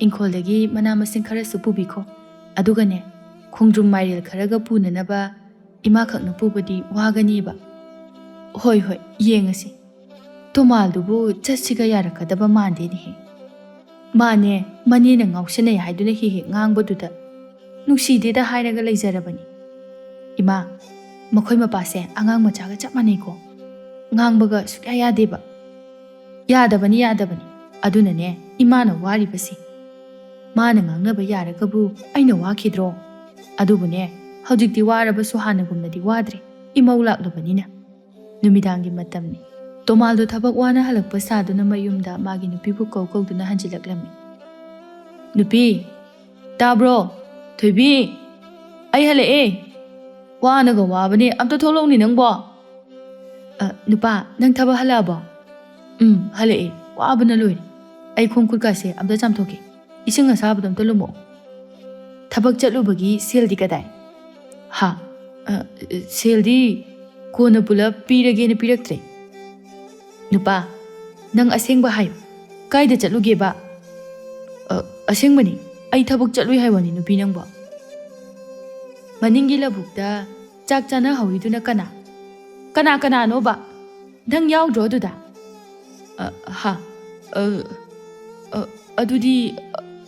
ꯏꯪꯈꯣꯜꯗꯒꯤ ꯃꯅꯥ ꯃꯁꯤꯡ ꯈꯔꯁꯨ ꯄꯨꯕꯤꯈꯣ꯫ ꯑꯗꯨꯒꯅꯦ, ꯈꯣꯡꯗ꯭ꯔꯨꯝ ꯃꯥꯏꯔꯦꯜ ꯈꯔꯒ ꯄꯨꯅꯅꯕ꯫ ꯏꯃꯥꯈꯛꯅ ꯄꯨꯕꯗꯤ ꯋꯥꯒꯅꯤꯕ꯫" "ꯍꯣꯏ, ꯍꯣꯏ, ꯌꯦꯡꯉꯁꯤ꯫ ꯇꯣꯃꯥꯜꯗꯨꯕꯨ ꯆꯠꯁꯤꯒ ꯌꯥꯔꯛꯀꯗꯕ ꯃꯥꯟꯗꯦꯅꯦꯍꯦ꯫ ꯃꯥꯅꯦ, ꯃꯅꯦꯅ ꯉꯥꯎꯁꯤꯟꯅꯩ ꯍꯥꯏꯗꯨꯅ ꯍꯦꯛ ꯍꯦꯛ ꯉꯥꯡꯕꯗꯨꯗ ꯅꯨꯡꯁꯤꯗꯦꯗ ꯍꯥꯏꯔꯒ ꯂꯩꯖꯔꯕꯅꯤ꯫ ꯏꯃꯥ, ꯃꯈꯣꯏ ꯃꯄꯥꯁꯦ ꯑꯉꯥꯡ ꯃꯆꯥꯒ ꯆꯞ ꯃꯥꯟꯅꯩꯀꯣ꯫ ꯉꯥꯡꯕꯒ ꯁꯨꯛꯌꯥ ꯌꯥꯗꯦꯕ꯫ ꯌꯥꯗꯕꯅꯤ, ꯌꯥꯗꯕꯅꯤ꯫ ꯑꯗꯨꯅꯅꯦ ꯏꯃꯥꯅ ꯋꯥꯔꯤꯕꯁꯦ꯫ ꯃꯥꯅ ꯉꯥꯡꯅꯕ ꯌꯥꯔꯒꯕꯨ ꯑꯩꯅ ꯋꯥꯈꯤꯗ꯭ꯔꯣ? ꯑꯗꯨꯕꯨꯅꯦ, ꯍꯧꯖꯤꯛꯇꯤ ꯋꯥꯔꯕꯁꯨ ꯍꯥꯟꯅꯒꯨꯝꯅꯗꯤ ꯋꯥꯗ꯭ꯔꯦ, ꯏꯃꯧ ꯂꯥꯛꯂꯕꯅꯤꯅ꯫ ꯅꯨꯃꯤꯗꯥꯡꯒꯤ ꯃꯇꯝꯅꯤ꯫ ꯇꯣꯃꯥꯜꯗꯣ ꯊꯕꯛ ꯋꯥꯅ ꯍꯜꯂꯛꯄ ꯁꯥꯗꯨꯅ ꯃꯌꯨꯝꯗ ꯃꯥꯒꯤ ꯅꯨꯄꯤꯕꯨ ꯀꯧ ꯀꯧꯗꯨꯅ ꯍꯟꯖꯤꯜꯂꯛꯂꯝꯃꯤ꯫ "ꯅꯨꯄꯤ, ꯇꯥꯕ꯭ꯔꯣ? ꯊꯣꯏꯕꯤ, ꯑꯩ ꯍꯜꯂꯛꯑꯦ꯫ ꯋꯥꯅꯒ ꯋꯥꯕꯅꯦ, ꯑꯝꯇ ꯊꯣꯛꯂꯛꯎꯅꯦ ꯅꯪꯕꯣ꯫" "ꯑ, ꯅꯨꯄꯥ, ꯅꯪ ꯊꯕꯛ ꯍꯜꯂꯛꯑꯕꯣ?" "ꯎꯝ, ꯍꯜꯂꯛꯑꯦ꯫ ꯋꯥꯕꯅ ꯂꯣꯏꯔꯦ꯫ ꯑꯩ ꯈꯣꯡ ꯈꯨꯠꯀꯥꯁꯦ ꯑꯝꯇ ꯆꯥꯝꯊꯣꯛꯀꯦ꯫ ꯏꯁꯤꯡ ꯑꯁꯥꯕꯗꯣ ꯑꯝꯇ ꯂꯨꯝꯃꯛꯑꯣ꯫" "ꯊꯕꯛ ꯆꯠꯂꯨꯕꯒꯤ ꯁꯦꯜꯗꯤ ꯀꯗꯥꯏ?" "ꯍꯥ? ꯑ, ꯁꯦꯜꯗꯤ ꯀꯣꯟꯅ ꯄꯨꯂꯞ ꯄꯤꯔꯒꯦꯅ ꯄꯤꯔꯛꯇ꯭ꯔꯦ꯫" "ꯅꯨꯄꯥ, ꯅꯪ ꯑꯁꯦꯡꯕ ꯍꯥꯏꯌꯨ꯫ ꯀꯥꯏꯗ ꯆꯠꯂꯨꯒꯦꯕ?" "ꯑ, ꯑꯁꯦꯡꯕꯅꯤ꯫ ꯑꯩ ꯊꯕꯛ ꯆꯠꯂꯨꯏ ꯍꯥꯏ ꯋꯥꯅꯤ, ꯅꯨꯄꯤ ꯅꯪꯕꯣ꯫" ꯃꯅꯤꯡꯒꯤ ꯂꯧꯕꯨꯛꯇ ꯆꯥꯛ ꯆꯥꯅꯍꯧꯔꯤꯗꯨꯅ ꯀꯅꯥ? ꯀꯅꯥ ꯀꯅꯥꯅꯣꯕ? ꯅꯪ ꯌꯥꯎꯗ꯭ꯔꯣ ꯑꯗꯨꯗ? "ꯑ, ꯍꯥ? ꯑ, ꯑ, ꯑꯗꯨꯗꯤ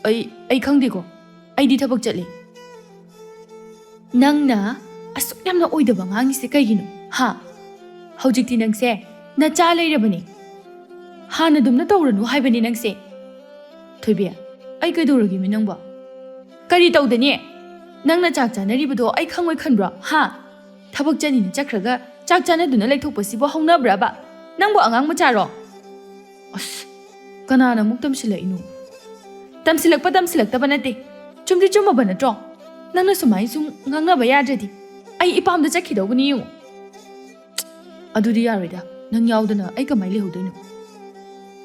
ꯑꯩ, ꯑꯩ ꯈꯪꯗꯦꯀꯣ꯫ ꯑꯩꯗꯤ ꯊꯕꯛ ꯆꯠꯂꯤ꯫" "ꯅꯪꯅ ꯑꯁꯨꯛ ꯌꯥꯝꯅ ꯑꯣꯏꯗꯕ ꯉꯥꯡꯉꯤꯁꯦ ꯀꯩꯒꯤꯅꯣ? ꯍꯥ? ꯍꯧꯖꯤꯛꯇꯤ ꯅꯪꯁꯦ ꯅꯆꯥ ꯂꯩꯔꯕꯅꯦ꯫ ꯍꯥꯟꯅꯗꯨꯝꯅ ꯇꯧꯔꯅꯨ ꯍꯥꯏꯕꯅꯦ ꯅꯪꯁꯦ꯫" "ꯊꯣꯏꯕꯤ, ꯑꯩ ꯀꯩꯗꯧꯔꯒꯦꯃꯤ ꯅꯪꯕꯣ?" "ꯀꯔꯤ ꯇꯧꯗꯅꯤ? ꯅꯪꯅ ꯆꯥꯛ ꯆꯥꯅꯔꯤꯕꯗꯣ ꯑꯩ ꯈꯪꯉꯣꯏ ꯈꯟꯕ꯭ꯔꯣ? ꯍꯥ? ꯊꯕꯛ ꯆꯠꯅꯤꯅ ꯆꯠꯈ꯭ꯔꯒ ꯆꯥꯛ ꯆꯥꯅꯗꯨꯅ ꯂꯩꯊꯣꯛꯄꯁꯤꯕꯨ ꯍꯧꯅꯕ꯭ꯔꯕ? ꯅꯪꯕꯨ ꯑꯉꯥꯡ ꯃꯆꯥꯔꯣ?" "ꯑꯁ, ꯀꯅꯥꯅ ꯑꯃꯨꯛ ꯇꯝꯁꯤꯜꯂꯛꯏꯅꯣ?" "ꯇꯝꯁꯤꯜꯂꯛꯄ ꯇꯝꯁꯤꯜꯂꯛꯇꯕ ꯅꯠꯇꯦ꯫ ꯆꯨꯝꯗꯤ ꯆꯨꯝꯃꯕ ꯅꯠꯇ꯭ꯔꯣ? ꯅꯪꯅ ꯁꯨꯃꯥꯏꯅ ꯁꯨꯝ ꯉꯥꯡꯅꯕ ꯌꯥꯗ꯭ꯔꯗꯤ ꯑꯩ ꯏꯄꯥꯝꯗ ꯆꯠꯈꯤꯗꯧꯕꯅꯤ ꯌꯦꯡꯉꯨ꯫" "ꯑꯗꯨꯗꯤ ꯌꯥꯔꯣꯏꯗ꯫ ꯅꯪ ꯌꯥꯎꯗꯅ ꯑꯩ ꯀꯃꯥꯏꯅ ꯂꯩꯍꯧꯗꯣꯏꯅꯣ?"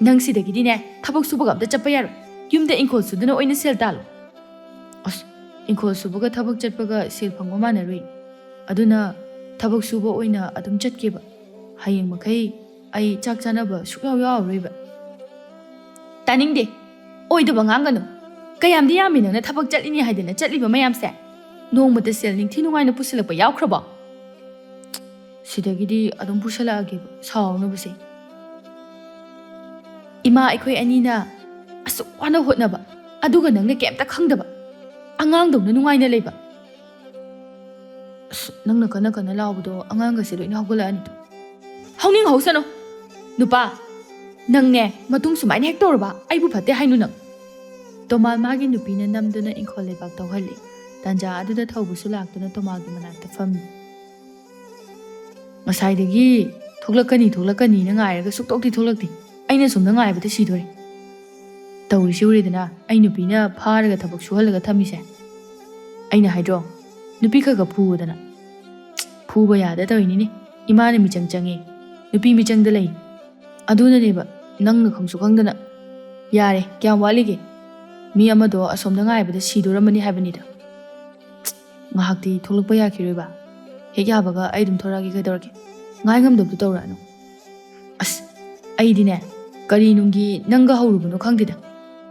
"ꯅꯪ ꯁꯤꯗꯒꯤꯗꯤꯅꯦ ꯊꯕꯛ ꯁꯨꯕꯒ ꯑꯝꯇ ꯆꯠꯄ ꯌꯥꯔꯣꯏ꯫ ꯌꯨꯝꯗ ꯏꯪꯈꯣꯜ ꯁꯨꯗꯨꯅ ꯑꯣꯏꯅ ꯁꯦꯜ ꯇꯥꯜꯂꯣ꯫" "ꯑꯁ, ꯏꯪꯈꯣꯜ ꯁꯨꯕꯒ ꯊꯕꯛ ꯆꯠꯄꯒ ꯁꯦꯜ ꯐꯪꯕ ꯃꯥꯟꯅꯔꯣꯏ꯫ ꯑꯗꯨꯅ ꯊꯕꯛ ꯁꯨꯕ ꯑꯣꯏꯅ ꯑꯗꯨꯝ ꯆꯠꯀꯦꯕ꯫ ꯍꯌꯦꯡ ꯃꯈꯩ ꯑꯩ ꯆꯥꯛ ꯆꯥꯅꯕ ꯁꯨꯛꯌꯥꯎ ꯌꯥꯎꯔꯔꯣꯏꯕ꯫" "ꯇꯥꯅꯤꯡꯗꯦ꯫ ꯑꯣꯏꯗꯕ ꯉꯥꯡꯒꯅꯨ꯫ ꯀꯌꯥꯝꯗꯤ ꯌꯥꯝꯃꯤ ꯅꯪꯅ ꯊꯕꯛ ꯆꯠꯂꯤꯅꯤ ꯍꯥꯏꯗꯅ ꯆꯠꯂꯤꯕ ꯃꯌꯥꯝꯁꯦ? ꯅꯣꯡꯃꯇ ꯁꯦꯜ ꯅꯤꯡꯊꯤ ꯅꯨꯡꯉꯥꯏꯅ ꯄꯨꯁꯤꯜꯂꯛꯄ ꯌꯥꯎꯈ꯭ꯔꯕꯣ?" "ꯁꯤꯗꯒꯤꯗꯤ ꯑꯗꯨꯝ ꯄꯨꯁꯜꯂꯛꯑꯒꯦꯕ, ꯁꯥꯎꯅꯕꯁꯦ꯫" "ꯏꯃꯥ, ꯑꯩꯈꯣꯏ ꯑꯅꯤꯅ ꯑꯁꯨꯛ ꯋꯥꯅ ꯍꯣꯠꯅꯕ, ꯑꯗꯨꯒ ꯅꯪꯅ ꯀꯩꯝꯇ ꯈꯪꯗꯕ, ꯑꯉꯥꯡꯗꯧꯅ ꯅꯨꯡꯉꯥꯏꯅ ꯂꯩꯕ꯫ ꯑꯁ, ꯅꯪꯅ ꯀꯟꯅ ꯀꯟꯅ ꯂꯥꯎꯕꯗꯣ ꯑꯉꯥꯡꯒꯁꯦ ꯂꯣꯏꯅ ꯍꯧꯒꯠꯂꯛꯑꯅꯤꯗꯣ꯫ ꯍꯧꯅꯤꯡ ꯍꯧꯁꯅꯨ꯫ ꯅꯨꯄꯥ, ꯅꯪꯅꯦ ꯃꯇꯨꯡ ꯁꯨꯃꯥꯏꯅ ꯍꯦꯛ ꯇꯧꯔꯕ ꯑꯩꯕꯨ ꯐꯠꯇꯦ ꯍꯥꯏꯅꯨ ꯅꯪ꯫ ꯇꯣꯃꯥꯜ ꯃꯥꯒꯤ ꯅꯨꯄꯤꯅ ꯅꯝꯗꯨꯅ ꯏꯪꯈꯣꯜ ꯂꯩꯕꯥꯛ ꯇꯧꯍꯜꯂꯤ꯫ ꯇꯥꯟꯖꯥ ꯑꯗꯨꯗ ꯊꯧꯕꯁꯨ ꯂꯥꯛꯇꯨꯅ ꯇꯣꯃꯥꯜꯒꯤ ꯃꯅꯥꯛꯇ ꯐꯝꯃꯤ꯫ ꯉꯁꯥꯏꯗꯒꯤ ꯊꯣꯛꯂꯛꯀꯅꯤ ꯊꯣꯛꯂꯛꯀꯅꯤꯅ ꯉꯥꯏꯔꯒ ꯁꯨꯛꯊꯣꯛꯇꯤ ꯊꯣꯛꯂꯛꯇꯦ꯫ ꯑꯩꯅ ꯁꯣꯝꯗ ꯉꯥꯏꯕꯗ ꯁꯤꯗꯣꯔꯦ꯫ ꯇꯧꯔꯤꯁꯤ ꯎꯔꯦꯗꯅ, ꯑꯩ ꯅꯨꯄꯤꯅ ꯐꯥꯔꯒ ꯊꯕꯛ ꯁꯨꯍꯜꯂꯒ ꯊꯝꯃꯤꯁꯦ꯫ ꯑꯩꯅ ꯍꯥꯏꯗ꯭ꯔꯣ, ꯅꯨꯄꯤ ꯈꯔ ꯈꯔ ꯐꯨꯑꯣꯗꯅ꯫ ꯐꯨꯕ ꯌꯥꯗ ꯇꯧꯔꯤꯅꯤꯅꯦ꯫ ꯏꯃꯥꯅ ꯃꯤꯆꯪ ꯆꯪꯉꯦ꯫ ꯅꯨꯄꯤ ꯃꯤꯆꯪꯗ ꯂꯩ꯫ ꯑꯗꯨꯅꯅꯦꯕ, ꯅꯪꯅ ꯈꯪꯁꯨ ꯈꯪꯗꯅ꯫ ꯌꯥꯔꯦ, ꯀꯌꯥꯝ ꯋꯥꯠꯂꯤꯒꯦ? ꯃꯤ ꯑꯃꯗꯣ ꯑꯁꯣꯝꯗ ꯉꯥꯏꯕꯗ ꯁꯤꯗꯣꯔꯝꯃꯅꯤ ꯍꯥꯏꯕꯅꯤꯗ꯫ ꯉꯥꯏꯍꯥꯛꯇꯤ ꯊꯣꯛꯂꯛꯄ ꯌꯥꯈꯤꯔꯣꯏꯕ? ꯍꯦꯛ ꯌꯥꯕꯒ ꯑꯩ ꯑꯗꯨꯝ ꯊꯣꯔꯛꯑꯒꯦ, ꯀꯩꯗꯧꯔꯒꯦ? ꯉꯥꯏ ꯉꯝꯗꯕꯗꯣ ꯇꯧꯔꯛꯑꯅꯨ꯫ ꯑꯁ, ꯑꯩꯗꯤꯅꯦ, ꯀꯔꯤ ꯅꯨꯡꯒꯤ ꯅꯪꯒ ꯍꯧꯔꯨꯕꯅꯣ ꯈꯪꯗꯦꯗ꯫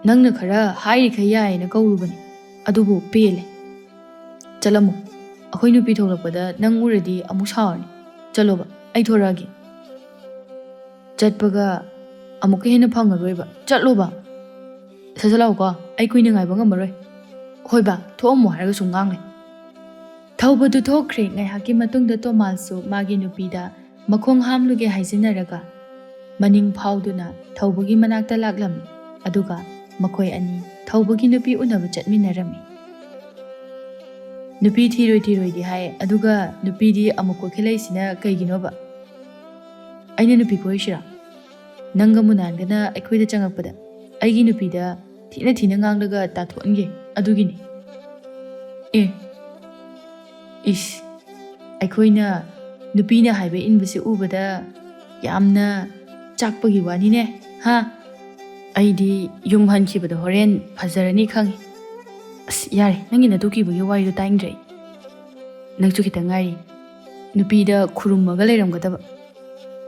ꯅꯪꯅ ꯈꯔ ꯍꯥꯏꯔꯤꯈꯩ ꯌꯥꯏꯌꯦꯅ ꯀꯧꯔꯨꯕꯅꯦ꯫ ꯑꯗꯨꯕꯨ ꯄꯦꯜꯂꯦ꯫ ꯆꯠꯂꯝꯃꯣ꯫ ꯑꯩꯈꯣꯏ ꯅꯨꯄꯤ ꯊꯣꯛꯂꯛꯄꯗ ꯅꯪ ꯎꯔꯗꯤ ꯑꯃꯨꯛ ꯁꯥꯎꯔꯅꯤ꯫ ꯆꯠꯂꯣꯕ, ꯑꯩ ꯊꯣꯔꯛꯑꯒꯦ꯫ ꯆꯠꯄꯒ ꯑꯃꯨꯛꯀ ꯍꯦꯟꯅ ꯐꯪꯉꯔꯣꯏꯕ꯫ ꯆꯠꯂꯣꯕ꯫ ꯁꯠ ꯁꯠ ꯂꯥꯛꯎꯀꯣ, ꯑꯩ ꯀꯨꯏꯅ ꯉꯥꯏꯕ ꯉꯝꯃꯔꯣꯏ꯫ ꯍꯣꯏꯕ, ꯊꯣꯛꯑꯝꯃꯣ ꯍꯥꯏꯔꯒ ꯁꯨꯝ ꯉꯥꯡꯂꯦ꯫ ꯊꯧꯕꯗꯨ ꯊꯣꯛꯈ꯭ꯔꯦ꯫ ꯉꯥꯏꯍꯥꯛꯀꯤ ꯃꯇꯨꯡꯗ ꯇꯣꯃꯥꯁꯁꯨ ꯃꯥꯒꯤ ꯅꯨꯄꯤꯗ ꯃꯈꯣꯡ ꯍꯥꯝꯂꯨꯒꯦ ꯍꯥꯏꯖꯤꯟꯅꯔꯒ ꯃꯅꯤꯡ ꯐꯥꯎꯗꯨꯅ ꯊꯧꯕꯒꯤ ꯃꯅꯥꯛꯇ ꯂꯥꯛꯂꯝꯃꯤ꯫ ꯑꯗꯨꯒ ꯃꯈꯣꯏ ꯑꯅꯤ ꯊꯧꯕꯒꯤ ꯅꯨꯄꯤ ꯎꯅꯕ ꯆꯠꯃꯤꯟꯅꯔꯝꯃꯤ꯫ ꯅꯨꯄꯤ ꯊꯤꯔꯣꯏ ꯊꯤꯔꯣꯏꯗꯤ ꯍꯥꯏ, ꯑꯗꯨꯒ ꯅꯨꯄꯤꯗꯤ ꯑꯃꯨꯛ ꯀꯣꯏꯈꯠꯂꯛꯏꯁꯤꯅ ꯀꯩꯒꯤꯅꯣꯕ? ꯑꯩꯅ ꯅꯨꯄꯤ ꯀꯣꯏꯔꯤꯁꯤꯔꯥ? ꯅꯪꯒ ꯃꯨꯅꯥꯟꯒꯅ ꯑꯩꯈꯣꯏꯗ ꯆꯪꯉꯛꯄꯗ ꯑꯩꯒꯤ ꯅꯨꯄꯤꯗ ꯊꯤꯅ ꯊꯤꯅ ꯉꯥꯡꯂꯒ ꯇꯥꯟꯊꯣꯛꯍꯟꯒꯦ, ꯑꯗꯨꯒꯤꯅꯤ꯫ ꯑꯦ, ꯏꯁ, ꯑꯩꯈꯣꯏꯅ ꯅꯨꯄꯤꯅ ꯍꯥꯏꯕ ꯏꯟꯕꯁꯦ ꯎꯕꯗ ꯌꯥꯝꯅ ꯆꯥꯛꯄꯒꯤ ꯋꯥꯅꯤꯅꯦ, ꯍꯥ? ꯑꯩꯗꯤ ꯌꯨꯝ ꯍꯟꯈꯤꯕꯗ ꯍꯣꯔꯦꯟ ꯐꯖꯔꯅꯤ ꯈꯪꯉꯤ꯫ ꯑꯁ, ꯌꯥꯔꯦ, ꯅꯪꯒꯤ ꯅꯇꯨ ꯀꯤꯕꯒꯤ ꯋꯥꯔꯤꯗꯣ ꯇꯥꯅꯤꯡꯗ꯭ꯔꯦ ꯑꯩ꯫ ꯅꯪꯁꯨ ꯈꯤꯇꯪ ꯉꯥꯏꯔꯤ ꯅꯨꯄꯤꯗ ꯈꯨꯔꯨꯝꯃꯒ ꯂꯩꯔꯝꯒꯗꯕ꯫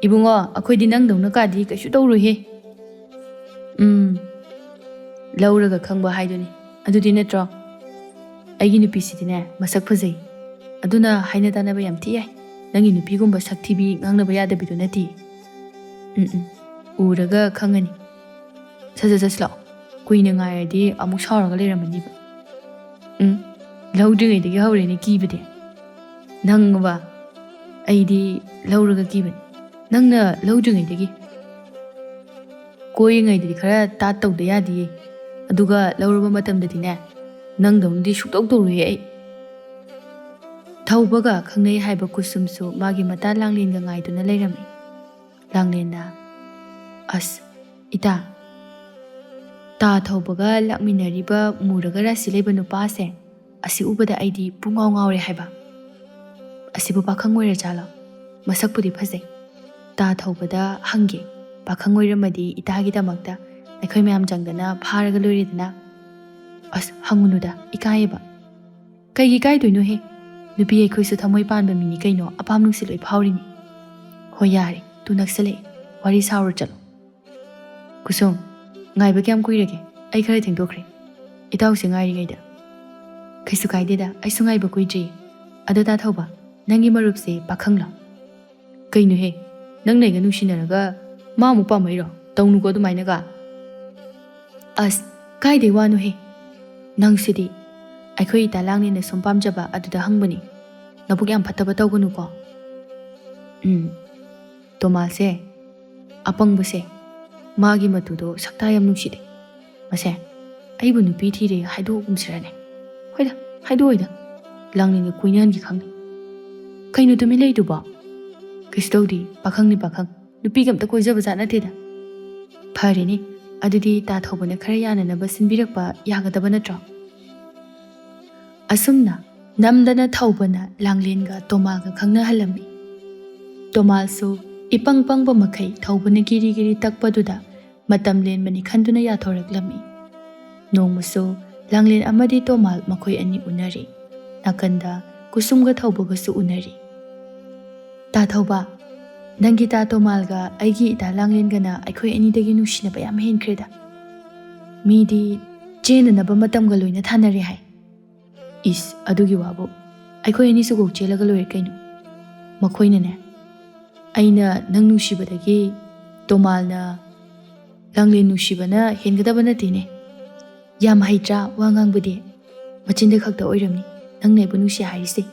ꯏꯕꯨꯡꯉꯣ, ꯑꯩꯈꯣꯏꯗꯤ ꯅꯪꯗꯧꯅ ꯀꯥꯗꯤ ꯀꯩꯁꯨ ꯇꯧꯔꯣꯏꯍꯦ꯫ ꯎꯝ, ꯂꯧꯔꯒ ꯈꯪꯕ ꯍꯥꯏꯗꯨꯅꯤ꯫ ꯑꯗꯨꯗꯤ ꯅꯠꯇ꯭ꯔꯣ? ꯑꯩꯒꯤ ꯅꯨꯄꯤꯁꯤꯗꯤꯅꯦ, ꯃꯁꯛ ꯐꯖꯩ꯫ ꯑꯗꯨꯅ ꯍꯥꯏꯅ ꯇꯥꯅꯕ ꯌꯥꯝ ꯊꯤ ꯌꯥꯏ꯫ ꯅꯪꯒꯤ ꯅꯨꯄꯤꯒꯨꯝꯕ ꯁꯛ ꯊꯤꯕꯤ ꯉꯥꯡꯅꯕ ꯌꯥꯗꯕꯤꯗꯣ ꯅꯠꯇꯦ꯫ ꯎꯝ, ꯎꯝ, ꯎꯔꯒ ꯈꯪꯉꯅꯤ꯫ ꯁꯠ ꯁꯠ ꯆꯠꯁꯤ ꯂꯥꯛꯑꯣ꯫ ꯀꯨꯏꯅ ꯉꯥꯏꯔꯗꯤ ꯑꯃꯨꯛ ꯁꯥꯎꯔꯒ ꯂꯩꯔꯝꯃꯅꯤꯕ꯫ ꯎꯝ, ꯂꯧꯗ꯭ꯔꯤꯉꯩꯗꯒꯤ ꯍꯧꯔꯦꯅꯦ ꯀꯤꯕꯗꯤ꯫ ꯅꯪꯕ ꯑꯩꯗꯤ ꯂꯧꯔꯒ ꯀꯤꯕꯅꯤ, ꯅꯪꯅ ꯂꯧꯗ꯭ꯔꯤꯉꯩꯗꯒꯤ꯫ ꯀꯣꯏꯔꯤꯉꯩꯗꯗꯤ ꯈꯔ ꯇꯥꯠ ꯇꯧꯗ ꯌꯥꯗꯤꯌꯦ, ꯑꯗꯨꯒ ꯂꯧꯔꯕ ꯃꯇꯝꯗꯗꯤꯅꯦ, ꯅꯪꯗꯧꯅꯗꯤ ꯁꯨꯛꯇꯧ ꯇꯧꯔꯣꯏꯌꯦ ꯑꯩ꯫ ꯊꯧꯕꯒ ꯈꯪꯅꯩ ꯍꯥꯏꯕ ꯀꯨꯁꯨꯝꯁꯨ ꯃꯥꯒꯤ ꯃꯇꯥ ꯂꯥꯡꯂꯦꯟꯒ ꯉꯥꯏꯗꯨꯅ ꯂꯩꯔꯝꯃꯤ꯫ ꯂꯥꯡꯂꯦꯟꯅ, "ꯑꯁ, ꯏꯇꯥ, ꯇꯥ ꯊꯧꯕꯒ ꯂꯥꯛꯃꯤꯟꯅꯔꯤꯕ ꯃꯨꯔꯒ ꯔꯥꯁꯤ ꯂꯩꯕ ꯅꯨꯄꯥꯁꯦ, ꯑꯁꯤ ꯎꯕꯗ ꯑꯩꯗꯤ ꯄꯨꯡꯉꯥꯎ ꯉꯥꯎꯔꯦ ꯍꯥꯏꯕ꯫ ꯑꯁꯤꯕꯨ ꯄꯥꯈꯪ ꯑꯣꯏꯔꯖꯥꯠꯂꯣ? ꯃꯁꯛꯄꯨꯗꯤ ꯐꯖꯩ꯫ ꯇꯥ ꯊꯧꯕꯗ ꯍꯪꯒꯦ, ꯄꯥꯈꯪ ꯑꯣꯏꯔꯝꯃꯗꯤ ꯏꯇꯥꯒꯤꯗꯃꯛꯇ ꯑꯩꯈꯣꯏ ꯃꯌꯥꯝ ꯆꯪꯗꯅ ꯐꯥꯔꯒ ꯂꯣꯏꯔꯦꯗꯅ꯫" "ꯑꯁ, ꯍꯪꯉꯨꯅꯨꯗ, ꯏꯀꯥꯏꯌꯦꯕ꯫" "ꯀꯩꯒꯤ ꯏꯀꯥꯏꯗꯣꯏꯅꯣꯍꯦ? ꯅꯨꯄꯤ ꯑꯩꯈꯣꯏꯁꯨ ꯊꯃꯣꯏ ꯄꯥꯟꯕ ꯃꯤꯅꯤ ꯀꯩꯅꯣ, ꯑꯄꯥꯝ ꯅꯨꯡꯁꯤ ꯂꯣꯏ ꯐꯥꯎꯔꯤꯅꯤ꯫" "ꯍꯣꯏ, ꯌꯥꯔꯦ, ꯇꯨ ꯅꯛꯁꯜꯂꯛꯑꯦ, ꯋꯥꯔꯤ ꯁꯥꯎꯔꯣ ꯆꯠꯂꯣ꯫" "ꯀꯨꯁꯨꯝ, ꯉꯥꯏꯕ ꯀꯌꯥꯝ ꯀꯨꯏꯔꯒꯦ? ꯑꯩ ꯈꯔ ꯊꯦꯡꯗꯣꯛꯈ꯭ꯔꯦ, ꯏꯇꯥꯎꯁꯦ ꯉꯥꯏꯔꯤꯉꯩꯗ꯫" "ꯀꯩꯁꯨ ꯀꯥꯏꯗꯦꯗ, ꯑꯩꯁꯨ ꯉꯥꯏꯕ ꯀꯨꯏꯗ꯭ꯔꯤ꯫ ꯑꯗꯣ ꯇꯥ ꯊꯧꯕ, ꯅꯪꯒꯤ ꯃꯔꯨꯞꯁꯦ ꯄꯥꯈꯪꯂꯣ?" "ꯀꯩꯅꯣꯍꯦ, ꯅꯪꯅ ꯑꯩꯒ ꯅꯨꯡꯁꯤꯅꯔꯒ ꯃꯥ ꯑꯃꯨꯛ ꯄꯥꯝꯃꯛꯏꯔꯣ? ꯇꯧꯅꯨꯀꯣ ꯑꯗꯨꯃꯥꯏꯅꯒ꯫" "ꯑꯁ, ꯀꯥꯏꯗꯩ ꯋꯥꯅꯣꯍꯦ? ꯅꯪꯁꯤꯗꯤ꯫ ꯑꯩꯈꯣꯏ ꯏꯇꯥ ꯂꯥꯡꯂꯦꯟꯅ ꯁꯨꯝ ꯄꯥꯝꯖꯕ ꯑꯗꯨꯗ ꯍꯪꯕꯅꯤ꯫ ꯅꯕꯨꯛ ꯌꯥꯝ ꯐꯠꯇꯕ ꯇꯧꯒꯅꯨꯀꯣ꯫" "ꯎꯝ, ꯇꯣꯃꯥꯁꯦ, ꯑꯄꯪꯕꯁꯦ, ꯃꯥꯒꯤ ꯃꯇꯨꯗꯣ ꯁꯛꯇꯥ ꯌꯥꯝ ꯅꯨꯡꯁꯤꯗꯦ꯫ ꯃꯁꯦ, ꯑꯩꯕꯨ ꯅꯨꯄꯤ ꯊꯤꯔꯦ ꯍꯥꯏꯗꯣꯛꯑꯒꯨꯝꯁꯤꯔꯅꯦ? ꯍꯣꯏꯗ, ꯍꯥꯏꯗꯣꯛꯑꯣꯏꯗ꯫ ꯂꯥꯡꯂꯦꯟꯒ ꯀꯣꯏꯅꯍꯟꯒꯦ ꯈꯪꯗꯦ꯫ ꯀꯩꯅꯣ ꯇꯨꯃꯤꯟ ꯂꯩꯗꯨꯕꯣ? ꯀꯩꯁꯨ ꯇꯧꯗꯦ, ꯄꯥꯈꯪꯅꯤ ꯄꯥꯈꯪ꯫ ꯅꯨꯄꯤꯒ ꯑꯝꯇ ꯀꯣꯏꯖꯕ ꯖꯥꯠ ꯅꯠꯇꯦꯗ꯫" "ꯐꯔꯦꯅꯦ, ꯑꯗꯨꯗꯤ ꯇꯥ ꯊꯧꯕꯅ ꯈꯔ ꯌꯥꯅꯅꯕ ꯁꯤꯟꯕꯤꯔꯛꯄ ꯌꯥꯒꯗꯕ ꯅꯠꯇ꯭ꯔꯣ?" ꯑꯁꯨꯝꯅ ꯅꯝꯗꯅ ꯊꯧꯕꯅ ꯂꯥꯡꯂꯦꯟꯒ ꯇꯣꯃꯥꯜꯒ ꯈꯪꯅꯍꯜꯂꯝꯃꯤ꯫ ꯇꯣꯃꯥꯜꯁꯨ ꯏꯄꯪ ꯄꯪꯕ ꯃꯈꯩ ꯊꯧꯕꯅ ꯀꯤꯔꯤ ꯀꯤꯔꯤ ꯇꯛꯄꯗꯨꯗ ꯃꯇꯝ ꯂꯦꯟꯕꯅꯤ ꯈꯟꯗꯨꯅ ꯌꯥꯊꯣꯔꯛꯂꯝꯃꯤ꯫ ꯅꯣꯡꯃꯁꯨ ꯂꯥꯡꯂꯦꯟ ꯑꯃꯗꯤ ꯇꯣꯃꯥꯜ ꯃꯈꯣꯏ ꯑꯅꯤ ꯎꯅꯔꯤ꯫ ꯅꯥꯀꯟꯗ ꯀꯨꯁꯨꯝꯒ ꯊꯧꯕꯒꯁꯨ ꯎꯅꯔꯤ꯫ "ꯇꯥ ꯊꯧꯕ, ꯅꯪꯒꯤ ꯇꯥ ꯇꯣꯃꯥꯜꯒ ꯑꯩꯒꯤ ꯏꯇꯥ ꯂꯥꯡꯂꯦꯟꯒꯅ ꯑꯩꯈꯣꯏ ꯑꯅꯤꯗꯒꯤ ꯅꯨꯡꯁꯤꯅꯕ ꯌꯥꯝ ꯍꯦꯟꯈ꯭ꯔꯦꯗ꯫ ꯃꯤꯗꯤ ꯆꯦꯟꯅꯅꯕ ꯃꯇꯝꯒ ꯂꯣꯏꯅ ꯊꯥꯅꯔꯦ ꯍꯥꯏ꯫" "ꯏꯁ, ꯑꯗꯨꯒꯤ ꯋꯥꯕꯨ, ꯑꯩꯈꯣꯏ ꯑꯅꯤꯁꯨ ꯀꯣꯛ ꯆꯦꯜꯂꯒ ꯂꯣꯏꯔꯦ ꯀꯩꯅꯣ꯫ ꯃꯈꯣꯏꯅꯅꯦ, ꯑꯩꯅ ꯅꯪ ꯅꯨꯡꯁꯤꯕꯗꯒꯤ ꯇꯣꯃꯥꯜꯅ ꯂꯥꯡꯂꯦꯟ ꯅꯨꯡꯁꯤꯕꯅ ꯍꯦꯟꯒꯗꯕ ꯅꯠꯇꯦꯅꯦ꯫ ꯌꯥꯝ ꯍꯩꯇ꯭ꯔꯥ ꯋꯥ ꯉꯥꯡꯕꯗꯤ? ꯃꯆꯤꯟꯗ ꯈꯛꯇ ꯑꯣꯏꯔꯝꯅꯤ ꯅꯪꯅ ꯑꯩꯕꯨ ꯅꯨꯡꯁꯤ ꯍꯥꯏꯔꯤꯁꯦ꯫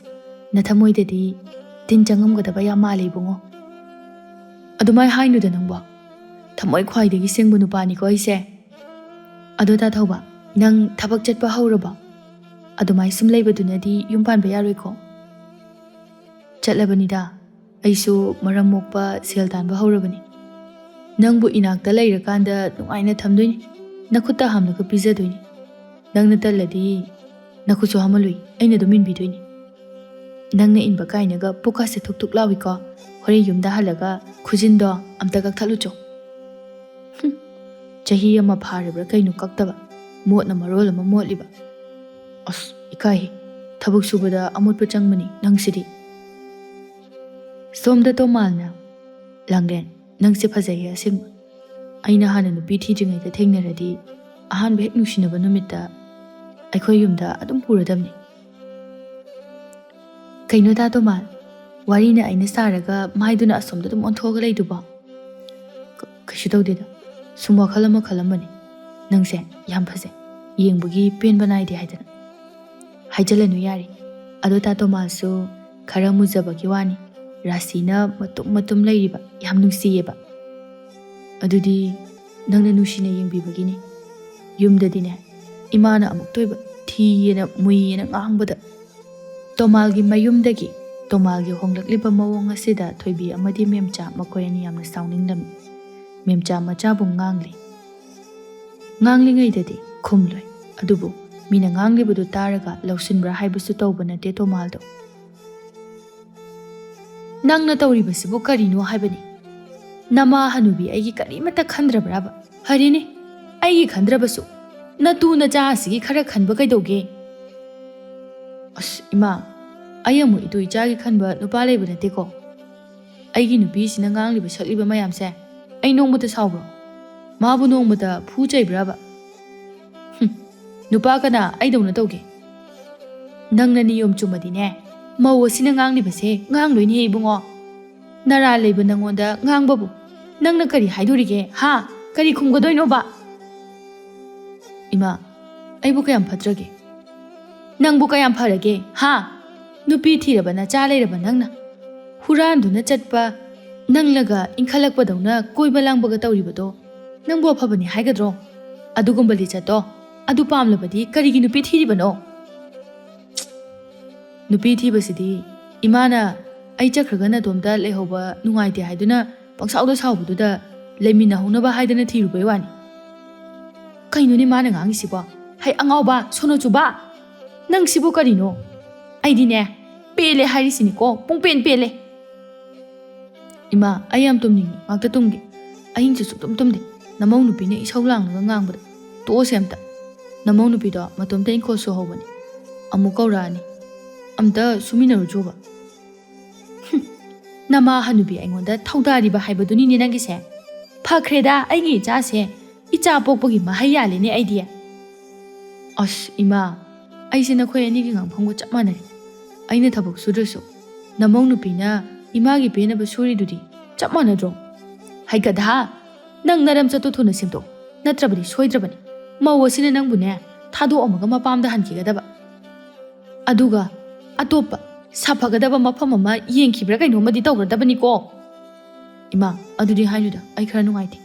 ꯅꯊꯃꯣꯏꯗꯗꯤ ꯇꯤꯟ ꯆꯪꯉꯝꯒꯗꯕ ꯌꯥꯝ ꯃꯥꯜꯂꯦ ꯏꯕꯨꯡꯉꯣ꯫ ꯑꯗꯨꯃꯥꯏ ꯍꯥꯏꯅꯨꯗ ꯅꯪꯕꯣ꯫ ꯊꯃꯣꯏ ꯈ꯭ꯋꯥꯏꯗꯒꯤ ꯁꯦꯡꯕ ꯅꯨꯄꯥꯅꯤꯀꯣ ꯑꯩꯁꯦ꯫ ꯑꯗꯣ ꯇꯥ ꯊꯧꯕ, ꯅꯪ ꯊꯕꯛ ꯆꯠꯄ ꯍꯧꯔꯕꯣ? ꯑꯗꯨꯃꯥꯏ ꯁꯨꯝ ꯂꯩꯕꯗꯨꯅꯗꯤ ꯌꯨꯝ ꯄꯥꯟꯕ ꯌꯥꯔꯣꯏꯀꯣ꯫ ꯆꯠꯂꯕꯅꯤꯗ꯫ ꯑꯩꯁꯨ ꯃꯔꯝ ꯃꯣꯛꯄ ꯁꯦꯜ ꯇꯥꯟꯕ ꯍꯧꯔꯕꯅꯤ꯫ ꯅꯪꯕꯨ ꯏꯅꯥꯛꯇ ꯂꯩꯔꯀꯥꯟꯗ ꯅꯨꯡꯉꯥꯏꯅ ꯊꯝꯗꯣꯏꯅꯤ꯫ ꯅꯈꯨꯠꯇ ꯍꯥꯝꯂꯒ ꯄꯤꯖꯗꯣꯏꯅꯤ꯫ ꯅꯪꯅ ꯇꯜꯂꯗꯤ ꯅꯈꯨꯠꯁꯨ ꯍꯥꯝꯍꯜꯂꯨꯏ, ꯑꯩꯅ ꯑꯗꯨꯝ ꯏꯟꯕꯤꯗꯣꯏꯅꯤ꯫ ꯅꯪꯅ ꯏꯟꯕ ꯀꯥꯏꯅꯒ ꯄꯨꯛꯀꯥꯁꯦ ꯊꯨꯛ ꯊꯨꯛ ꯂꯥꯎꯏꯀꯣ꯫ ꯍꯣꯔꯦꯟ ꯌꯨꯝꯗ ꯍꯜꯂꯒ ꯈꯨꯖꯤꯟꯗꯣ ꯑꯝꯇ ꯀꯛꯊꯠꯂꯨꯆꯣ꯫ ꯍꯨꯝ, ꯆꯍꯤ ꯑꯃ ꯐꯥꯔꯕ꯭ꯔꯥ ꯀꯩꯅꯣ ꯀꯛꯇꯕ? ꯃꯣꯠꯅ ꯃꯔꯣꯜ ꯑꯃ ꯃꯣꯠꯂꯤꯕ꯫ ꯑꯁ, ꯏꯀꯥꯏꯍꯦ꯫ ꯊꯕꯛ ꯁꯨꯕꯗ ꯑꯃꯣꯠꯄ ꯆꯪꯕꯅꯤ ꯅꯪꯁꯤꯗꯤ꯫ ꯁꯣꯝꯗ ꯇꯣꯃꯥꯜꯅ, "ꯂꯥꯡꯂꯦꯟ, ꯅꯪꯁꯦ ꯐꯖꯩꯌꯦ ꯑꯁꯦꯡꯕ꯫ ꯑꯩꯅ ꯍꯥꯟꯅ ꯅꯨꯄꯤ ꯊꯤꯗ꯭ꯔꯤꯉꯩꯗ ꯊꯦꯡꯅꯔꯗꯤ ꯑꯍꯥꯟꯕ ꯍꯦꯛ ꯅꯨꯡꯁꯤꯅꯕ ꯅꯨꯃꯤꯠꯇ ꯑꯩꯈꯣꯏ ꯌꯨꯝꯗ ꯑꯗꯨꯝ ꯄꯨꯔꯗꯕꯅꯤ꯫" ꯀꯩꯅꯣ ꯇꯥ ꯇꯣꯃꯥꯜ, ꯋꯥꯔꯤꯅ ꯑꯩꯅ ꯁꯥꯔꯒ ꯃꯥꯏꯗꯨꯅ ꯑꯁꯣꯝꯗ ꯑꯗꯨꯝ ꯑꯣꯟꯊꯣꯛꯑꯒ ꯂꯩꯗꯨꯕꯣ? ꯀ-, ꯀꯩꯁꯨ ꯇꯧꯗꯦꯗ꯫ ꯁꯨꯝ ꯋꯥꯈꯜ ꯑꯃ ꯈꯜꯂꯝꯕꯅꯤ꯫ ꯅꯪꯁꯦ ꯌꯥꯝ ꯐꯖꯩ꯫ ꯌꯦꯡꯕꯒꯤ ꯄꯦꯟꯕ ꯅꯥꯏꯗꯦ ꯍꯥꯏꯗꯅ꯫ ꯍꯥꯏꯖꯜꯂꯅꯨ ꯌꯥꯔꯦ꯫ ꯑꯗꯣ ꯇꯥ ꯇꯣꯃꯥꯜꯁꯨ ꯈꯔ ꯃꯨꯖꯕꯒꯤ ꯋꯥꯅꯤ꯫ ꯔꯥꯁꯤꯅ ꯃꯇꯨꯝ ꯃꯇꯨꯝ ꯂꯩꯔꯤꯕ ꯌꯥꯝ ꯅꯨꯡꯁꯤꯌꯦꯕ꯫ ꯑꯗꯨꯗꯤ ꯅꯪꯅ ꯅꯨꯡꯁꯤꯅ ꯌꯦꯡꯕꯤꯕꯒꯤꯅꯤ꯫ ꯌꯨꯝꯗꯗꯤꯅꯦ, ꯏꯃꯥꯅ ꯑꯃꯨꯛꯇꯣꯏꯕ ꯊꯤꯌꯦꯅ ꯃꯨꯏꯌꯦꯅ ꯉꯥꯡꯕꯗ꯫ ꯇꯣꯃꯥꯜꯒꯤ ꯃꯌꯨꯝꯗꯒꯤ ꯇꯣꯃꯥꯜꯒꯤ ꯍꯣꯡꯂꯛꯂꯤꯕ ꯃꯑꯣꯡ ꯑꯁꯤꯗ ꯊꯣꯏꯕꯤ ꯑꯃꯗꯤ ꯃꯦꯝꯆꯥ ꯃꯈꯣꯏ ꯑꯅꯤ ꯌꯥꯝꯅ ꯁꯥꯎꯅꯤꯡꯂꯝꯃꯤ꯫ ꯃꯦꯝꯆꯥ ꯃꯆꯥꯕꯨ ꯉꯥꯡꯂꯤ꯫ ꯉꯥꯡꯂꯤꯉꯩꯗꯗꯤ ꯈꯨꯝꯂꯣꯏ, ꯑꯗꯨꯕꯨ ꯃꯤꯅ ꯉꯥꯡꯂꯤꯕꯗꯨ ꯇꯥꯔꯒ ꯂꯧꯁꯤꯟꯕ꯭ꯔꯥ ꯍꯥꯏꯕꯁꯨ ꯇꯧꯕ ꯅꯠꯇꯦ ꯇꯣꯃꯥꯜꯗꯣ꯫ "ꯅꯪꯅ ꯇꯧꯔꯤꯕꯁꯤꯕꯨ ꯀꯔꯤꯅꯣ ꯍꯥꯏꯕꯅꯤ? ꯅꯃꯥ ꯍꯅꯨꯕꯤ ꯑꯩꯒꯤ ꯀꯔꯤꯃꯠꯇ ꯈꯟꯗ꯭ꯔꯕ꯭ꯔꯥꯕ? ꯐꯔꯦꯅꯦ, ꯑꯩꯒꯤ ꯈꯟꯗ꯭ꯔꯕꯁꯨ ꯅꯇꯨ ꯅꯆꯥ ꯑꯁꯤꯒꯤ ꯈꯔ ꯈꯟꯕ ꯀꯩꯗꯧꯒꯦ?" "ꯑꯁ ꯏꯃꯥ, ꯑꯩ ꯑꯃꯨꯛ ꯏꯇꯨ ꯏꯆꯥꯒꯤ ꯈꯟꯕ ꯅꯨꯄꯥ ꯂꯩꯕ ꯅꯠꯇꯦꯀꯣ꯫ ꯑꯩꯒꯤ ꯅꯨꯄꯤꯁꯤꯅ ꯉꯥꯡꯂꯤꯕ ꯁꯛꯂꯤꯕ ꯃꯌꯥꯝꯁꯦ ꯑꯩ ꯅꯣꯡꯃꯇ ꯁꯥꯎꯕ꯭ꯔꯣ? ꯃꯥꯕꯨ ꯅꯣꯡꯃꯇ ꯐꯨ ꯆꯩꯕ꯭ꯔꯕ? ꯍꯨꯝ, ꯅꯨꯄꯥ ꯀꯅꯥ ꯑꯩꯗꯧꯅ ꯇꯧꯒꯦ? ꯅꯪꯅ ꯅꯤꯌꯣꯝ ꯆꯨꯝꯃꯗꯤꯅꯦ, ꯃꯧ ꯑꯁꯤꯅ ꯉꯥꯡꯂꯤꯕꯁꯦ ꯉꯥꯡꯂꯣꯏꯅꯦ ꯏꯕꯨꯡꯉꯣ꯫ ꯅꯔꯥ ꯂꯩꯕ ꯅꯪꯉꯣꯟꯗ ꯉꯥꯡꯕꯕꯨ ꯅꯪꯅ ꯀꯔꯤ ꯍꯥꯏꯗꯣꯔꯤꯒꯦ ꯍꯥ? ꯀꯔꯤ ꯈꯨꯝꯒꯗꯣꯏꯅꯣꯕ?" "ꯏꯃꯥ, ꯑꯩꯕꯨ ꯀꯌꯥꯝ ꯐꯠꯇ꯭ꯔꯒꯦ? ꯅꯪꯕꯨ ꯀꯌꯥꯝ ꯐꯔꯒꯦ, ꯍꯥ? ꯅꯨꯄꯤ ꯊꯤꯔꯕ ꯅꯆꯥ ꯂꯩꯔꯕ ꯅꯪꯅ ꯍꯨꯔꯥꯟꯗꯨꯅ ꯆꯠꯄ, ꯅꯪꯂꯒ ꯏꯟꯈꯠꯂꯛꯄꯗꯧꯅ ꯀꯣꯏꯕ ꯂꯥꯡꯕꯒ ꯇꯧꯔꯤꯕꯗꯣ ꯅꯪꯕꯨ ꯑꯐꯕꯅꯤ ꯍꯥꯏꯒꯗ꯭ꯔꯣ? ꯑꯗꯨꯒꯨꯝꯕ ꯂꯤꯆꯠꯇꯣ, ꯑꯗꯨ ꯄꯥꯝꯂꯕꯗꯤ ꯀꯔꯤꯒꯤ ꯅꯨꯄꯤ ꯊꯤꯔꯤꯕꯅꯣ? ꯅꯨꯄꯤ ꯊꯤꯕꯁꯤꯗꯤ ꯏꯃꯥꯅ ꯑꯩ ꯆꯠꯈ꯭ꯔꯒ ꯅꯇꯣꯝꯇ ꯂꯩꯍꯧꯕ ꯅꯨꯡꯉꯥꯏꯇꯦ ꯍꯥꯏꯗꯨꯅ ꯄꯪꯁꯥꯎꯗ ꯁꯥꯎꯕꯗꯨꯗ ꯂꯩꯃꯤꯟꯅꯍꯧꯅꯕ ꯍꯥꯏꯗꯅ ꯊꯤꯔꯨꯕꯩ ꯋꯥꯅꯤ꯫ ꯀꯩꯅꯣꯅꯦ ꯃꯥꯅ ꯉꯥꯡꯉꯤꯁꯤꯕꯣ? ꯍꯩ ꯑꯉꯥꯎꯕ, ꯁꯣꯅꯣ ꯆꯨꯕ! ꯅꯪ ꯁꯤꯕꯨ ꯀꯔꯤꯅꯣ? ꯑꯩꯗꯤꯅꯦ, ꯄꯦꯜꯂꯦ ꯍꯥꯏꯔꯤꯁꯤꯅꯤꯀꯣ, ꯄꯨꯡꯄꯦꯟ ꯄꯦꯜꯂꯦ꯫ ꯏꯃꯥ, ꯑꯩ ꯌꯥꯝ ꯇꯨꯝꯅꯤꯡꯉꯤ, ꯉꯥꯛꯇ ꯇꯨꯝꯒꯦ꯫ ꯑꯍꯤꯡꯁꯨ ꯁꯨꯛꯇꯨꯝ ꯇꯨꯝꯗꯦ, ꯅꯃꯧ ꯅꯨꯄꯤꯅ ꯏꯁꯧ ꯂꯥꯡꯂꯒ ꯉꯥꯡꯕꯗ꯫ ꯇꯣꯛꯑꯁꯦ ꯑꯝꯇ꯫ ꯅꯃꯧ ꯅꯨꯄꯤꯗꯣ ꯃꯇꯣꯝꯇ ꯏꯪꯈꯣꯜ ꯁꯨꯍꯧꯕꯅꯤ, ꯑꯃꯨꯛ ꯀꯧꯔꯛꯑꯅꯤ꯫ ꯑꯝꯇ ꯁꯨꯃꯤꯟꯅꯔꯨꯆꯣꯕ꯫ ꯍꯨꯝ, ꯅꯃꯥ ꯍꯅꯨꯕꯤ ꯑꯩꯉꯣꯟꯗ ꯊꯧꯗꯥꯔꯤꯕ ꯍꯥꯏꯕꯗꯨꯅꯤꯅꯦ ꯅꯪꯒꯤꯁꯦ꯫ ꯐꯈ꯭ꯔꯦꯗ, ꯑꯩꯒꯤ ꯏꯆꯥꯁꯦ ꯏꯆꯥ ꯄꯣꯛꯄꯒꯤ ꯃꯍꯩ ꯌꯥꯜꯂꯦꯅꯦ ꯑꯩꯗꯤ꯫ ꯑꯁ ꯏꯃꯥ, ꯑꯩꯁꯦ ꯅꯈꯣꯏ ꯑꯅꯤꯒꯤ ꯉꯥꯡꯐꯝꯒ ꯆꯞ ꯃꯥꯟꯅꯔꯦ꯫ ꯑꯩꯅ ꯊꯕꯛ ꯁꯨꯗ꯭ꯔꯁꯨ ꯅꯃꯧ ꯅꯨꯄꯤꯅ ꯏꯃꯥꯒꯤ ꯄꯦꯟꯅꯕ ꯁꯨꯔꯤꯗꯨꯗꯤ ꯆꯞ ꯃꯥꯟꯅꯗ꯭ꯔꯣ? ꯍꯩꯒꯗꯍꯥ, ꯅꯪ ꯅꯔꯝꯆꯠꯇꯣ ꯊꯨꯅ ꯁꯦꯝꯗꯣꯛ, ꯅꯠꯇ꯭ꯔꯕꯗꯤ ꯁꯣꯏꯗ꯭ꯔꯕꯅꯤ꯫ ꯃꯧ ꯑꯁꯤꯅ ꯅꯪꯕꯨꯅꯦ ꯊꯥꯗꯣꯛꯑꯝꯃꯒ ꯃꯄꯥꯝꯗ ꯍꯟꯈꯤꯒꯗꯕ꯫ ꯑꯗꯨꯒ ꯑꯇꯣꯞꯄ ꯁꯥꯐꯒꯗꯕ ꯃꯐꯝ ꯑꯃ ꯌꯦꯡꯈꯤꯕ꯭ꯔꯥ ꯀꯩꯅꯣꯝꯃꯗꯤ ꯇꯧꯔꯗꯕꯅꯤꯀꯣ꯫ ꯏꯃꯥ, ꯑꯗꯨꯗꯤ ꯍꯥꯏꯅꯨꯗ, ꯑꯩ ꯈꯔ ꯅꯨꯡꯉꯥꯏꯇꯦ꯫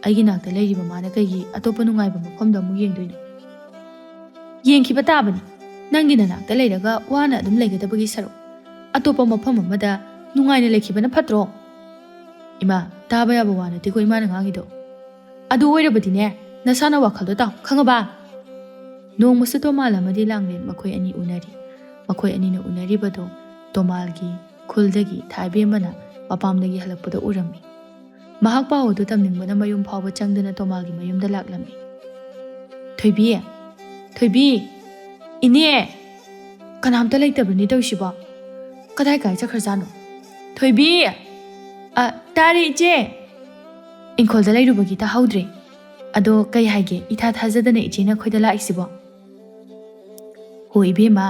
ꯑꯩꯒꯤ ꯅꯥꯛꯇ ꯂꯩꯔꯤꯕ ꯃꯥꯅ ꯀꯩꯒꯤ ꯑꯇꯣꯞꯄ ꯅꯨꯡꯉꯥꯏꯕ ꯃꯐꯝꯗ ꯑꯃꯨꯛ ꯌꯦꯡꯗꯣꯏꯅꯣ? ꯌꯦꯡꯈꯤꯕ ꯇꯥꯕꯅꯤ꯫ ꯅꯪꯒꯤ ꯅꯅꯥꯛꯇ ꯂꯩꯔꯒ ꯋꯥꯅ ꯑꯗꯨꯝ ꯂꯩꯒꯗꯕꯒꯤ ꯁꯔꯨꯛ, ꯑꯇꯣꯞꯄ ꯃꯐꯝ ꯑꯃꯗ ꯅꯨꯡꯉꯥꯏꯅ ꯂꯩꯈꯤꯕꯅ ꯐꯠꯇ꯭ꯔꯣ? ꯏꯃꯥ, ꯇꯥꯕ ꯌꯥꯕ ꯋꯥ ꯅꯠꯇꯦꯀꯣ ꯏꯃꯥꯅ ꯉꯥꯡꯉꯤꯗꯣ꯫ ꯑꯗꯨ ꯑꯣꯏꯔꯕꯗꯤꯅꯦ, ꯅꯁꯥꯅ ꯋꯥꯈꯜꯗꯣ ꯇꯥꯎ, ꯈꯪꯉꯕ? ꯅꯣꯡꯃꯁꯨ ꯇꯣꯃꯥꯜ ꯑꯃꯗꯤ ꯂꯥꯡꯂꯦꯟ ꯃꯈꯣꯏ ꯑꯅꯤ ꯎꯅꯔꯤ꯫ ꯃꯈꯣꯏ ꯑꯅꯤꯅ ꯎꯅꯔꯤꯕꯗꯣ ꯇꯣꯃꯥꯜꯒꯤ ꯈꯨꯜꯗꯒꯤ ꯊꯥꯏꯕꯦꯝꯃꯅ ꯃꯄꯥꯝꯗꯒꯤ ꯍꯜꯂꯛꯄꯗ ꯎꯔꯝꯃꯤ꯫ ꯃꯍꯥꯛ ꯄꯥꯎ ꯑꯗꯨ ꯇꯝꯅꯤꯡꯕꯅ ꯃꯌꯨꯝ ꯐꯥꯎꯕ ꯆꯪꯗꯨꯅ ꯇꯣꯃꯥꯜꯒꯤ ꯃꯌꯨꯝꯗ ꯂꯥꯛꯂꯝꯃꯤ꯫ "ꯊꯣꯏꯕꯤ! ꯊꯣꯏꯕꯤ! ꯏꯅꯦ! ꯀꯅꯥꯝꯇ ꯂꯩꯇꯕꯅꯤ ꯇꯧꯔꯤꯁꯤꯕꯣ? ꯀꯗꯥꯏ ꯀꯥꯏ ꯆꯠꯈ꯭ꯔꯖꯥꯠꯅꯣ? ꯊꯣꯏꯕꯤ!" "ꯑ, ꯇꯥꯔꯦ ꯏꯆꯦ!" "ꯏꯪꯈꯣꯜꯗ ꯂꯩꯔꯨꯕꯒꯤ ꯇꯥꯍꯧꯗ꯭ꯔꯦ꯫ ꯑꯗꯣ ꯀꯩ ꯍꯥꯏꯒꯦ, ꯏꯊꯥ ꯊꯥꯖꯗꯅ ꯏꯆꯦꯅ ꯑꯩꯈꯣꯏꯗ ꯂꯥꯛꯏꯁꯤꯕꯣ?" "ꯍꯣ ꯏꯕꯦꯝꯃ,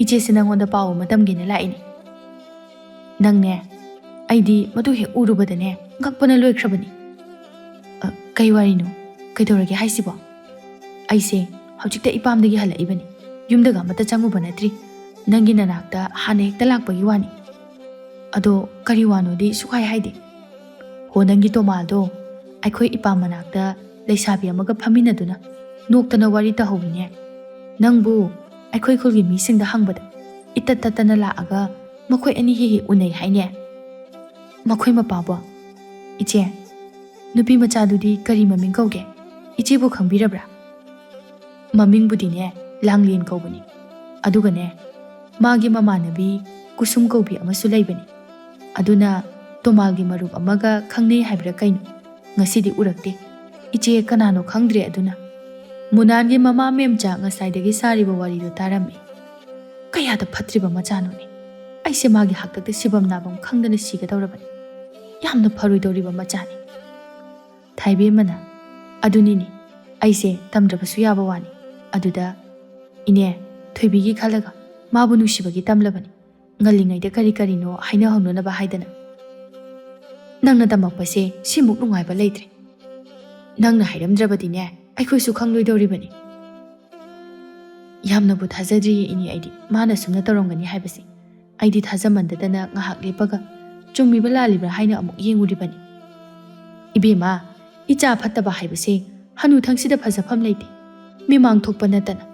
ꯏꯆꯦꯁꯦ ꯅꯪꯉꯣꯟꯗ ꯄꯥꯎ ꯑꯃ ꯇꯝꯒꯦꯅ ꯂꯥꯛꯏꯅꯦ꯫ ꯅꯪꯅꯦ, ꯑꯩꯗꯤ ꯃꯗꯨ ꯍꯦꯛ ꯎꯔꯨꯕꯗꯅꯦ ꯉꯛꯄꯅ ꯂꯣꯏꯈ꯭ꯔꯕꯅꯤ꯫" "ꯑ, ꯀꯩ ꯋꯥꯔꯤꯅꯣ? ꯀꯩꯗꯧꯔꯒꯦ ꯍꯥꯏꯁꯤꯕꯣ?" "ꯑꯩꯁꯦ ꯍꯧꯖꯤꯛꯇ ꯏꯄꯥꯝꯗꯒꯤ ꯍꯜꯂꯛꯏꯕꯅꯤ꯫ ꯌꯨꯝꯗꯒ ꯑꯃꯠꯇ ꯆꯪꯉꯨꯕ ꯅꯠꯇ꯭ꯔꯤ꯫ ꯅꯪꯒꯤ ꯅꯅꯥꯛꯇ ꯍꯥꯟꯅ ꯍꯦꯛꯇ ꯂꯥꯛꯄꯒꯤ ꯋꯥꯅꯤ꯫ ꯑꯗꯣ ꯀꯔꯤ ꯋꯥꯅꯣꯗꯤ ꯁꯨꯛꯍꯥꯏ ꯍꯥꯏꯗꯦ꯫ ꯍꯣ, ꯅꯪꯒꯤ ꯇꯣꯃꯥꯜꯗꯣ ꯑꯩꯈꯣꯏ ꯏꯄꯥꯝ ꯃꯅꯥꯛꯇ ꯂꯩꯁꯥꯕꯤ ꯑꯃꯒ ꯐꯝꯃꯤꯟꯅꯗꯨꯅ ꯅꯣꯛꯇꯅ ꯋꯥꯔꯤ ꯇꯧꯍꯧꯋꯤꯅꯦ꯫ ꯅꯪꯕꯨ ꯑꯩꯈꯣꯏ ꯈꯨꯜꯒꯤ ꯃꯤꯁꯤꯡꯗ ꯍꯪꯕꯗ ꯏꯇꯠ ꯇꯠꯇꯅ ꯂꯥꯛꯑꯒ ꯃꯈꯣꯏ ꯑꯅꯤ ꯍꯦꯛ ꯍꯦꯛ ꯎꯅꯩ ꯍꯥꯏꯅꯦ꯫ ꯃꯈꯣꯏ ꯃꯄꯥꯕꯣ? ꯏꯆꯦ, ꯅꯨꯄꯤ ꯃꯆꯥꯗꯨꯗꯤ ꯀꯔꯤ ꯃꯃꯤꯡ ꯀꯧꯒꯦ? ꯏꯆꯦꯕꯨ ꯈꯪꯕꯤꯔꯕ꯭ꯔꯥ? ꯃꯃꯤꯡꯕꯨꯗꯤꯅꯦ, ꯂꯥꯡꯂꯦꯟ ꯀꯧꯕꯅꯤ꯫ ꯑꯗꯨꯒꯅꯦ, ꯃꯥꯒꯤ ꯃꯃꯥꯟꯅꯕꯤ ꯀꯨꯁꯨꯝ ꯀꯧꯕꯤ ꯑꯃꯁꯨ ꯂꯩꯕꯅꯤ꯫ ꯑꯗꯨꯅ ꯇꯣꯃꯥꯜꯒꯤ ꯃꯔꯨꯞ ꯑꯃꯒ ꯈꯪꯅꯩ ꯍꯥꯏꯕ꯭ꯔꯥ ꯀꯩꯅꯣ? ꯉꯁꯤꯗꯤ ꯎꯔꯛꯇꯦ꯫ ꯏꯆꯦ, ꯀꯅꯥꯅꯣ ꯈꯪꯗ꯭ꯔꯦ꯫ ꯑꯗꯨꯅ ꯃꯨꯅꯥꯟꯒꯤ ꯃꯃꯥ ꯃꯦꯝꯆꯥ ꯉꯁꯥꯏꯗꯒꯤ ꯁꯥꯔꯤꯕ ꯋꯥꯔꯤꯗꯨ ꯇꯥꯔꯝꯃꯤ꯫ ꯀꯌꯥꯗ ꯐꯠꯇ꯭ꯔꯤꯕ ꯃꯆꯥꯅꯣꯅꯦ! ꯑꯩꯁꯦ ꯃꯥꯒꯤ ꯍꯥꯛꯇꯛꯇ ꯁꯤꯐꯝ ꯅꯥꯐꯝ ꯈꯪꯗꯅ ꯁꯤꯒꯗꯧꯔꯕꯅꯤ꯫ ꯌꯥꯝꯅ ꯐꯔꯣꯏꯗꯧꯔꯤꯕ ꯃꯆꯥꯅꯤ꯫ ꯊꯥꯏꯕꯦꯝꯃꯅ, "ꯑꯗꯨꯅꯤꯅꯦ, ꯑꯩꯁꯦ ꯇꯝꯗ꯭ꯔꯕꯁꯨ ꯌꯥꯕ ꯋꯥꯅꯤ꯫ ꯑꯗꯨꯗ ꯏꯅꯦ, ꯊꯣꯏꯕꯤꯒꯤ ꯈꯜꯂꯒ ꯃꯥꯕꯨ ꯅꯨꯡꯁꯤꯕꯒꯤ ꯇꯝꯂꯕꯅꯤ꯫ ꯉꯜꯂꯤꯉꯩꯗ ꯀꯔꯤ ꯀꯔꯤꯅꯣ ꯍꯥꯏꯅꯍꯧꯅꯅꯕ ꯍꯥꯏꯗꯅ꯫ ꯅꯪꯅ ꯇꯝꯃꯛꯄꯁꯦ ꯁꯤꯃꯨꯛ ꯅꯨꯡꯉꯥꯏꯕ ꯂꯩꯇ꯭ꯔꯦ꯫ ꯅꯪꯅ ꯍꯥꯏꯔꯝꯗ꯭ꯔꯕꯗꯤꯅꯦ, ꯑꯩꯈꯣꯏꯁꯨ ꯈꯪꯂꯣꯏꯗꯧꯔꯤꯕꯅꯤ꯫" ꯌꯥꯝꯅꯕꯨ ꯊꯥꯖꯗ꯭ꯔꯤꯌꯦ ꯏꯅꯦ ꯑꯩꯗꯤ, ꯃꯥꯅ ꯁꯨꯝꯅ ꯇꯧꯔꯝꯒꯅꯤ ꯍꯥꯏꯕꯁꯦ꯫ ꯑꯩꯗꯤ ꯊꯥꯖꯃꯟꯗꯗꯅ ꯉꯥꯏꯍꯥꯛ ꯂꯦꯞꯄꯒ ꯆꯨꯝꯃꯤꯕ ꯂꯥꯜꯂꯤꯕ꯭ꯔꯥ ꯍꯥꯏꯅ ꯑꯃꯨꯛ ꯌꯦꯡꯉꯨꯔꯤꯕꯅꯤ꯫ ꯏꯕꯦꯝꯃ, ꯏꯆꯥ ꯐꯠꯇꯕ ꯍꯥꯏꯕꯁꯦ ꯍꯅꯨꯊꯪꯁꯤꯗ ꯐꯖꯐꯝ ꯂꯩꯇꯦ꯫ ꯃꯤꯃꯥꯡ ꯊꯣꯛꯄ ꯅꯠꯇꯅ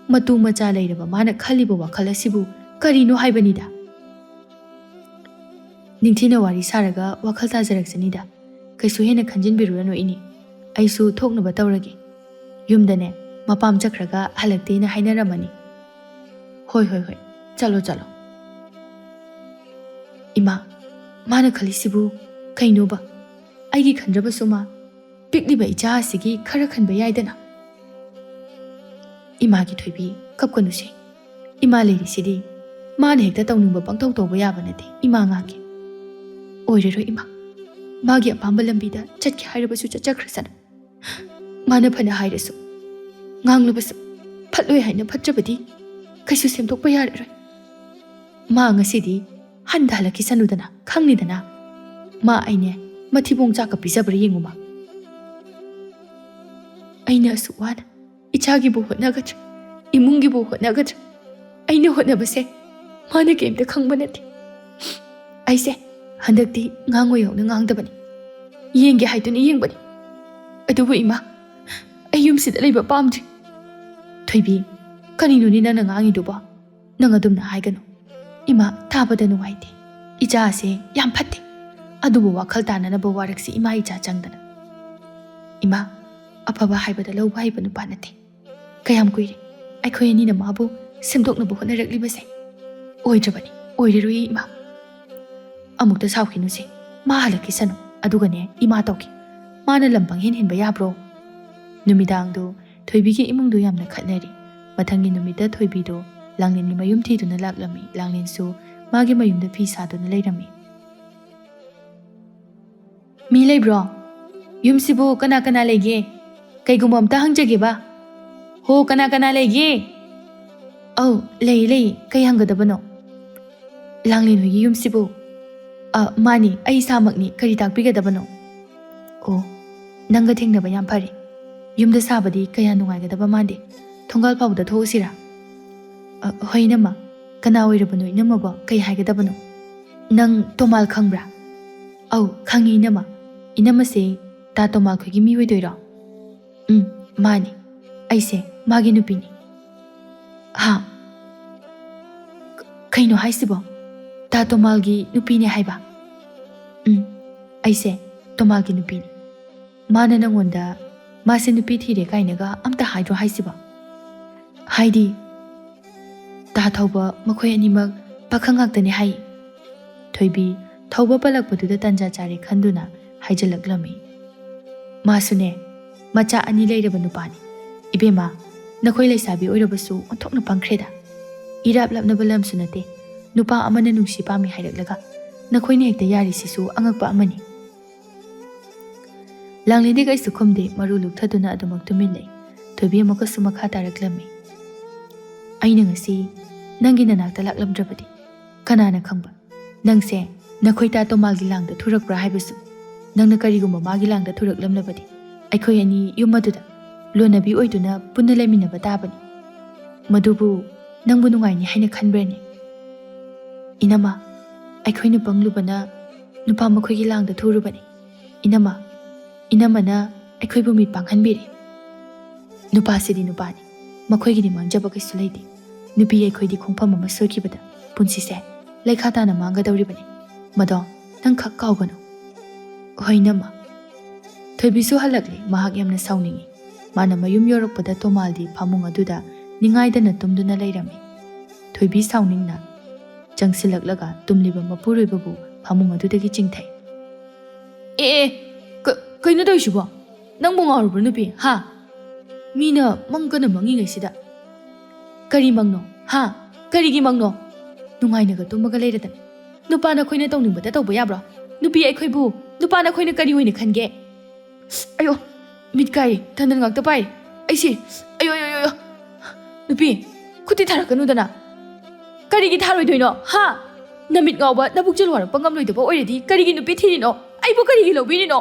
ꯃꯇꯨ ꯃꯆꯥ ꯂꯩꯔꯕ ꯃꯥꯅ ꯈꯜꯂꯤꯕ ꯋꯥꯈꯜ ꯑꯁꯤꯕꯨ ꯀꯔꯤꯅꯣ ꯍꯥꯏꯕꯅꯤꯗ꯫ ꯅꯤꯡꯊꯤꯅ ꯋꯥꯔꯤ ꯁꯥꯔꯒ ꯋꯥꯈꯜ ꯇꯥꯖꯔꯛꯆꯅꯤꯗ꯫ ꯀꯩꯁꯨ ꯍꯦꯟꯅ ꯈꯟꯖꯤꯟꯕꯤꯔꯨꯔꯅꯨ ꯏꯅꯦ꯫ ꯑꯩꯁꯨ ꯊꯣꯛꯅꯕ ꯇꯧꯔꯒꯦ꯫ ꯌꯨꯝꯗꯅꯦ ꯃꯄꯥꯝ ꯆꯠꯈ꯭ꯔꯒ ꯍꯜꯂꯛꯇꯦꯅ ꯍꯥꯏꯅꯔꯝꯃꯅꯤ꯫ ꯍꯣꯏ, ꯍꯣꯏ, ꯍꯣꯏ꯫ ꯆꯠꯂꯣ, ꯆꯠꯂꯣ꯫ ꯏꯃꯥ, ꯃꯥꯅ ꯈꯜꯂꯤꯁꯤꯕꯨ ꯀꯩꯅꯣꯕ? ꯑꯩꯒꯤ ꯈꯟꯗ꯭ꯔꯕꯁꯨ ꯃꯥ ꯄꯤꯛꯂꯤꯕ ꯏꯆꯥ ꯑꯁꯤꯒꯤ ꯈꯔ ꯈꯟꯕ ꯌꯥꯏꯗꯅ꯫ ꯏꯃꯥꯒꯤ ꯊꯣꯏꯕꯤ, ꯀꯞꯀꯅꯨꯁꯦ꯫ ꯏꯃꯥ ꯂꯩꯔꯤꯁꯤꯗꯤ꯫ ꯃꯥꯅ ꯍꯦꯛꯇ ꯇꯧꯅꯤꯡꯕ ꯄꯪꯇꯧ ꯇꯧꯕ ꯌꯥꯕ ꯅꯠꯇꯦ ꯏꯃꯥ ꯉꯥꯛꯀꯤ꯫ ꯑꯣꯏꯔꯔꯣꯏ ꯏꯃꯥ꯫ ꯃꯥꯒꯤ ꯑꯄꯥꯝꯕ ꯂꯝꯕꯤꯗ ꯆꯠꯀꯦ ꯍꯥꯏꯔꯕꯁꯨ ꯆꯠꯆꯈ꯭ꯔꯁꯅꯨ꯫ ꯃꯥꯅ ꯐꯅ ꯍꯥꯏꯔꯁꯨ, ꯉꯥꯡꯂꯕꯁꯨ, ꯐꯠꯂꯣꯏ ꯍꯥꯏꯅ ꯐꯠꯇ꯭ꯔꯕꯗꯤ ꯀꯩꯁꯨ ꯁꯦꯝꯗꯣꯛꯄ ꯌꯥꯔꯔꯣꯏ꯫ ꯃꯥ ꯉꯁꯤꯗꯤ ꯍꯟꯗ ꯍꯜꯂꯛꯈꯤꯁꯅꯨꯗꯅ, ꯈꯪꯅꯤꯗꯅ꯫ ꯃꯥ ꯑꯩꯅꯦ ꯃꯊꯤꯕꯣꯡ ꯆꯥꯛꯀ ꯄꯤꯖꯕ꯭ꯔꯥ ꯌꯦꯡꯉꯨ ꯃꯥ꯫ ꯑꯩꯅ ꯑꯁꯨꯛ ꯋꯥꯅ ꯏꯆꯥꯒꯤꯕꯨ ꯍꯣꯠꯅꯒꯗ꯭ꯔꯥ, ꯏꯃꯨꯡꯒꯤꯕꯨ ꯍꯣꯠꯅꯒꯗ꯭ꯔꯥ? ꯑꯩꯅ ꯍꯣꯠꯅꯕꯁꯦ ꯃꯥꯅ ꯀꯩꯝꯇ ꯈꯪꯕ ꯅꯠꯇꯦ꯫ ꯑꯩꯁꯦ ꯍꯟꯗꯛꯇꯤ ꯉꯥꯡꯉꯣꯏ ꯍꯧꯅ ꯉꯥꯡꯗꯕꯅꯤ, ꯌꯦꯡꯒꯦ ꯍꯥꯏꯗꯨꯅ ꯌꯦꯡꯕꯅꯤ꯫ ꯑꯗꯨꯕꯨ ꯏꯃꯥ, ꯑꯩ ꯌꯨꯝꯁꯤꯗ ꯂꯩꯕ ꯄꯥꯝꯗ꯭ꯔꯦ꯫ ꯊꯣꯏꯕꯤ, ꯀꯔꯤꯅꯣꯅꯦ ꯅꯪꯅ ꯉꯥꯡꯉꯤꯗꯨꯕꯣ? ꯅꯪ ꯑꯗꯨꯝꯅ ꯍꯥꯏꯒꯅꯨ꯫ ꯏꯃꯥ, ꯇꯥꯕꯗ ꯅꯨꯡꯉꯥꯏꯇꯦ꯫ ꯏꯆꯥꯁꯦ ꯌꯥꯝ ꯐꯠꯇꯦ꯫ ꯑꯗꯨꯕꯨ ꯋꯥꯈꯜ ꯇꯥꯅꯅꯕ ꯋꯥꯔꯛꯁꯤ ꯏꯃꯥ ꯏꯆꯥ ꯆꯪꯗꯅ꯫ ꯏꯃꯥ, ꯑꯐꯕ ꯍꯥꯏꯕꯗ ꯂꯧꯕ ꯍꯩꯕ ꯅꯨꯄꯥ ꯅꯠꯇꯦ꯫ ꯀꯌꯥꯝ ꯀꯨꯏꯔꯦ ꯑꯩꯈꯣꯏ ꯑꯅꯤꯅ ꯃꯥꯕꯨ ꯁꯦꯝꯗꯣꯛꯅꯕ ꯍꯣꯠꯅꯔꯛꯂꯤꯕꯁꯦ? ꯑꯣꯏꯗ꯭ꯔꯕꯅꯤ, ꯑꯣꯏꯔꯔꯣꯏꯌꯦ ꯏꯃꯥ꯫ ꯑꯃꯨꯛꯇ ꯁꯥꯎꯈꯤꯅꯨꯁꯦ, ꯃꯥ ꯍꯜꯂꯛꯈꯤꯁꯅꯨ꯫ ꯑꯗꯨꯒꯅꯦ ꯏꯃꯥ ꯇꯧꯈꯤ꯫ ꯃꯥꯅ ꯂꯝ ꯄꯪꯍꯦꯟ ꯍꯦꯟꯕ ꯌꯥꯕ꯭ꯔꯣ? ꯅꯨꯃꯤꯗꯥꯡꯗꯨ ꯊꯣꯏꯕꯤꯒꯤ ꯏꯃꯨꯡꯗꯨ ꯌꯥꯝꯅ ꯈꯠꯅꯔꯤ꯫ ꯃꯊꯪꯒꯤ ꯅꯨꯃꯤꯠꯇ ꯊꯣꯏꯕꯤꯗꯨ ꯂꯥꯡꯂꯦꯟꯒꯤ ꯃꯌꯨꯝ ꯊꯤꯗꯨꯅ ꯂꯥꯛꯂꯝꯃꯤ꯫ ꯂꯥꯡꯂꯦꯟꯁꯨ ꯃꯥꯒꯤ ꯃꯌꯨꯝꯗ ꯐꯤ ꯁꯥꯗꯨꯅ ꯂꯩꯔꯝꯃꯤ꯫ "ꯃꯤ ꯂꯩꯕ꯭ꯔꯣ? ꯌꯨꯝꯁꯤꯕꯨ ꯀꯅꯥ ꯀꯅꯥ ꯂꯩꯒꯦ? ꯀꯩꯒꯨꯝꯕ ꯑꯝꯇ ꯍꯪꯖꯒꯦꯕ꯫ ꯍꯣ, ꯀꯅꯥ ꯀꯅꯥ ꯂꯩꯒꯦ?" "ꯑꯧ, ꯂꯩ, ꯂꯩ꯫ ꯀꯩ ꯍꯪꯒꯗꯕꯅꯣ?" "ꯂꯥꯡꯂꯦꯟ ꯍꯣꯏꯒꯤ ꯌꯨꯝꯁꯤꯕꯨ?" "ꯑ, ꯃꯥꯅꯤ, ꯑꯩ ꯏꯁꯥꯃꯛꯅꯤ꯫ ꯀꯔꯤ ꯇꯥꯛꯄꯤꯒꯗꯕꯅꯣ?" "ꯑꯣ, ꯅꯪꯒ ꯊꯦꯡꯅꯕ ꯌꯥꯝ ꯐꯔꯦ꯫ ꯌꯨꯝꯗ ꯁꯥꯕꯗꯤ ꯀꯌꯥ ꯅꯨꯡꯉꯥꯏꯒꯗꯕ ꯃꯥꯟꯗꯦ꯫ ꯊꯣꯡꯒꯥꯜ ꯐꯥꯎꯕꯗ ꯊꯣꯛꯎꯁꯤꯔꯥ?" "ꯑ, ꯍꯣꯏ, ꯏꯅꯝꯃ꯫ ꯀꯅꯥ ꯑꯣꯏꯔꯕꯅꯣ ꯏꯅꯝꯃꯕꯣ? ꯀꯩ ꯍꯥꯏꯒꯗꯕꯅꯣ?" "ꯅꯪ ꯇꯣꯃꯥꯜ ꯈꯪꯕ꯭ꯔꯥ?" "ꯑꯧ, ꯈꯪꯉꯤ, ꯏꯅꯝꯃ꯫ ꯏꯅꯝꯃꯁꯦ ꯇꯥ ꯇꯣꯃꯥꯜ ꯈꯣꯏꯒꯤ ꯃꯤ ꯑꯣꯏꯗꯣꯏꯔꯣ?" "ꯎꯝ, ꯃꯥꯅꯤ꯫ ꯑꯩꯁꯦ ꯃꯥꯒꯤ ꯅꯨꯄꯤꯅꯤ꯫" "ꯍꯥ? ꯀ-, ꯀꯩꯅꯣ ꯍꯥꯏꯁꯤꯕꯣ? ꯇꯥ ꯇꯣꯃꯥꯜꯒꯤ ꯅꯨꯄꯤꯅꯦ ꯍꯥꯏꯕ?" "ꯎꯝ, ꯑꯩꯁꯦ ꯇꯣꯃꯥꯜꯒꯤ ꯅꯨꯄꯤꯅꯤ꯫ ꯃꯥꯅ ꯅꯪꯉꯣꯟꯗ ꯃꯥꯁꯦ ꯅꯨꯄꯤ ꯊꯤꯔꯦ ꯀꯥꯏꯅꯒ ꯑꯝꯇ ꯍꯥꯏꯗ꯭ꯔꯣ ꯍꯥꯏꯁꯤꯕꯣ?" "ꯍꯥꯏꯗꯤ, ꯇꯥ ꯊꯧꯕ ꯃꯈꯣꯏ ꯑꯅꯤꯃꯛ ꯄꯥꯈꯪ ꯉꯥꯛꯇꯅꯤ ꯍꯥꯏ꯫" ꯊꯣꯏꯕꯤ ꯊꯧꯕ ꯄꯜꯂꯛꯄꯗꯨꯗ ꯇꯟꯖꯥ ꯆꯥꯔꯦ ꯈꯟꯗꯨꯅ ꯍꯥꯏꯖꯤꯜꯂꯛꯂꯝꯃꯤ꯫ "ꯃꯥꯁꯨꯅꯦ, ꯃꯆꯥ ꯑꯅꯤ ꯂꯩꯔꯕ ꯅꯨꯄꯥꯅꯤ꯫ ꯏꯕꯦꯝꯃ, ꯅꯈꯣꯏ ꯂꯩꯁꯥꯕꯤ ꯑꯣꯏꯔꯕꯁꯨ ꯑꯣꯟꯊꯣꯛꯅ ꯄꯪꯈ꯭ꯔꯦꯗ꯫ ꯏꯔꯥꯞ ꯂꯥꯞꯅꯕ ꯂꯝꯁꯨ ꯅꯠꯇꯦ, ꯅꯨꯄꯥ ꯑꯃꯅ ꯅꯨꯡꯁꯤ ꯄꯥꯝꯃꯤ ꯍꯥꯏꯔꯛꯂꯒ ꯅꯈꯣꯏꯅ ꯍꯦꯛꯇ ꯌꯥꯔꯤꯁꯤꯁꯨ ꯑꯉꯛꯄ ꯑꯃꯅꯤ꯫" ꯂꯥꯡꯂꯦꯟꯗꯤ ꯀꯩꯁꯨ ꯈꯨꯝꯗꯦ, ꯃꯔꯨ ꯂꯨꯛꯊꯗꯨꯅ ꯑꯗꯨꯃꯛ ꯇꯨꯃꯤꯟ ꯂꯩ꯫ ꯊꯣꯏꯕꯤ ꯑꯃꯨꯛꯀꯁꯨ ꯃꯈꯥ ꯇꯥꯔꯛꯂꯝꯃꯤ꯫ "ꯑꯩꯅ ꯉꯁꯤ ꯅꯪꯒꯤ ꯅꯅꯥꯛꯇ ꯂꯥꯛꯂꯝꯗ꯭ꯔꯕꯗꯤ ꯀꯅꯥꯅ ꯈꯪꯕ? ꯅꯪꯁꯦ ꯅꯈꯣꯏ ꯇꯥ ꯇꯣꯃꯥꯜꯒꯤ ꯂꯥꯡꯗ ꯊꯨꯔꯛꯄ꯭ꯔꯥ ꯍꯥꯏꯕꯁꯨ꯫ ꯅꯪꯅ ꯀꯔꯤꯒꯨꯝꯕ ꯃꯥꯒꯤ ꯂꯥꯡꯗ ꯊꯨꯔꯛꯂꯝꯂꯕꯗꯤ ꯑꯩꯈꯣꯏ ꯑꯅꯤ ꯌꯨꯝ ꯑꯗꯨꯗ ꯂꯣꯟꯅꯕꯤ ꯑꯣꯏꯗꯨꯅ ꯄꯨꯟꯅ ꯂꯩꯃꯤꯟꯅꯕ ꯇꯥꯕꯅꯤ꯫ ꯃꯗꯨꯕꯨ ꯅꯪꯕꯨ ꯅꯨꯡꯉꯥꯏꯅꯤ ꯍꯥꯏꯅ ꯈꯟꯕ꯭ꯔꯅꯦ? ꯏꯅꯝꯃ, ꯑꯩꯈꯣꯏꯅ ꯄꯪꯂꯨꯕꯅ ꯅꯨꯄꯥ ꯃꯈꯣꯏꯒꯤ ꯂꯥꯡꯗ ꯊꯨꯔꯨꯕꯅꯤ꯫ ꯏꯅꯝꯃ, ꯏꯅꯝꯃꯅ ꯑꯩꯈꯣꯏꯕꯨ ꯃꯤꯠ ꯄꯥꯡꯍꯟꯕꯤꯔꯦ꯫ ꯅꯨꯄꯥꯁꯤꯗꯤ ꯅꯨꯄꯥꯅꯤ, ꯃꯈꯣꯏꯒꯤꯗꯤ ꯃꯥꯡꯖꯕ ꯀꯩꯁꯨ ꯂꯩꯇꯦ꯫ ꯅꯨꯄꯤ ꯑꯩꯈꯣꯏꯗꯤ ꯈꯣꯡꯐꯝ ꯑꯃ ꯁꯣꯏꯈꯤꯕꯗ ꯄꯨꯟꯁꯤꯁꯦ ꯂꯩꯈꯥ ꯇꯥꯅ ꯃꯥꯡꯒꯗꯧꯔꯤꯕꯅꯤ꯫ ꯃꯗꯣ ꯅꯪ ꯈꯛ ꯀꯥꯎꯒꯅꯨ꯫ ꯍꯣꯏ, ꯏꯅꯝꯃ꯫ ꯊꯣꯏꯕꯤꯁꯨ ꯍꯜꯂꯛꯂꯦ꯫ ꯃꯍꯥꯛ ꯌꯥꯝꯅ ꯁꯥꯎꯅꯤꯡꯏ꯫ ꯃꯥꯅ ꯃꯌꯨꯝ ꯌꯧꯔꯛꯄꯗ ꯇꯣꯃꯥꯜꯗꯤ ꯐꯃꯨꯡ ꯑꯗꯨꯗ ꯅꯤꯡꯉꯥꯏꯗꯅ ꯇꯨꯝꯗꯨꯅ ꯂꯩꯔꯝꯃꯤ꯫ ꯊꯣꯏꯕꯤ ꯁꯥꯎꯅꯤꯡꯅ ꯆꯪꯁꯤꯜꯂꯛꯂꯒ ꯇꯨꯝꯂꯤꯕ ꯃꯄꯨꯔꯣꯏꯕꯕꯨ ꯐꯃꯨꯡ ꯑꯗꯨꯗꯒꯤ ꯆꯤꯡꯊꯩ꯫ "ꯑꯦ, ꯑꯦ, ꯀ-, ꯀꯩꯅꯣ ꯇꯧꯔꯤꯁꯤꯕꯣ? ꯅꯪꯕꯨ ꯉꯥꯎꯔꯕ꯭ꯔꯣ, ꯅꯨꯄꯤ? ꯍꯥ? ꯃꯤꯅ ꯃꯪ ꯀꯟꯅ ꯃꯪꯉꯤꯉꯩꯁꯤꯗ꯫ ꯀꯔꯤ ꯃꯪꯅꯣ? ꯍꯥ? ꯀꯔꯤꯒꯤ ꯃꯪꯅꯣ? ꯅꯨꯡꯉꯥꯏꯅꯒ ꯇꯨꯝꯃꯒ ꯂꯩꯔꯗꯅ꯫ ꯅꯨꯄꯥ ꯅꯈꯣꯏꯅ ꯇꯧꯅꯤꯡꯕꯇ ꯇꯧꯕ ꯌꯥꯕ꯭ꯔꯣ? ꯅꯨꯄꯤ ꯑꯩꯈꯣꯏꯕꯨ ꯅꯨꯄꯥ ꯅꯈꯣꯏꯅ ꯀꯔꯤ ꯑꯣꯏꯅ ꯈꯟꯒꯦ?" "ꯑꯌꯣ, ꯃꯤꯠ ꯀꯥꯏꯔꯦ, ꯇꯟꯗꯟ ꯉꯥꯛꯇ ꯄꯥꯏꯔꯦ꯫ ꯑꯩꯁꯦ, ꯑꯌꯣ, ꯑꯌꯣ, ꯑꯌꯣ, ꯑꯌꯣ꯫ ꯅꯨꯄꯤ, ꯈꯨꯠꯇꯤ ꯊꯥꯔꯛꯀꯅꯨꯗꯅ꯫ ꯀꯔꯤꯒꯤ ꯊꯥꯔꯣꯏꯗꯣꯏꯅꯣ, ꯍꯥ? ꯅꯃꯤꯠ ꯉꯥꯎꯕ, ꯅꯕꯨꯛ ꯆꯦꯜ ꯋꯥꯔꯛꯄ ꯉꯝꯂꯣꯏꯗꯕ ꯑꯣꯏꯔꯗꯤ ꯀꯔꯤꯒꯤ ꯅꯨꯄꯤ ꯊꯤꯔꯤꯅꯣ? ꯑꯩꯕꯨ ꯀꯔꯤꯒꯤ ꯂꯧꯕꯤꯔꯤꯅꯣ?"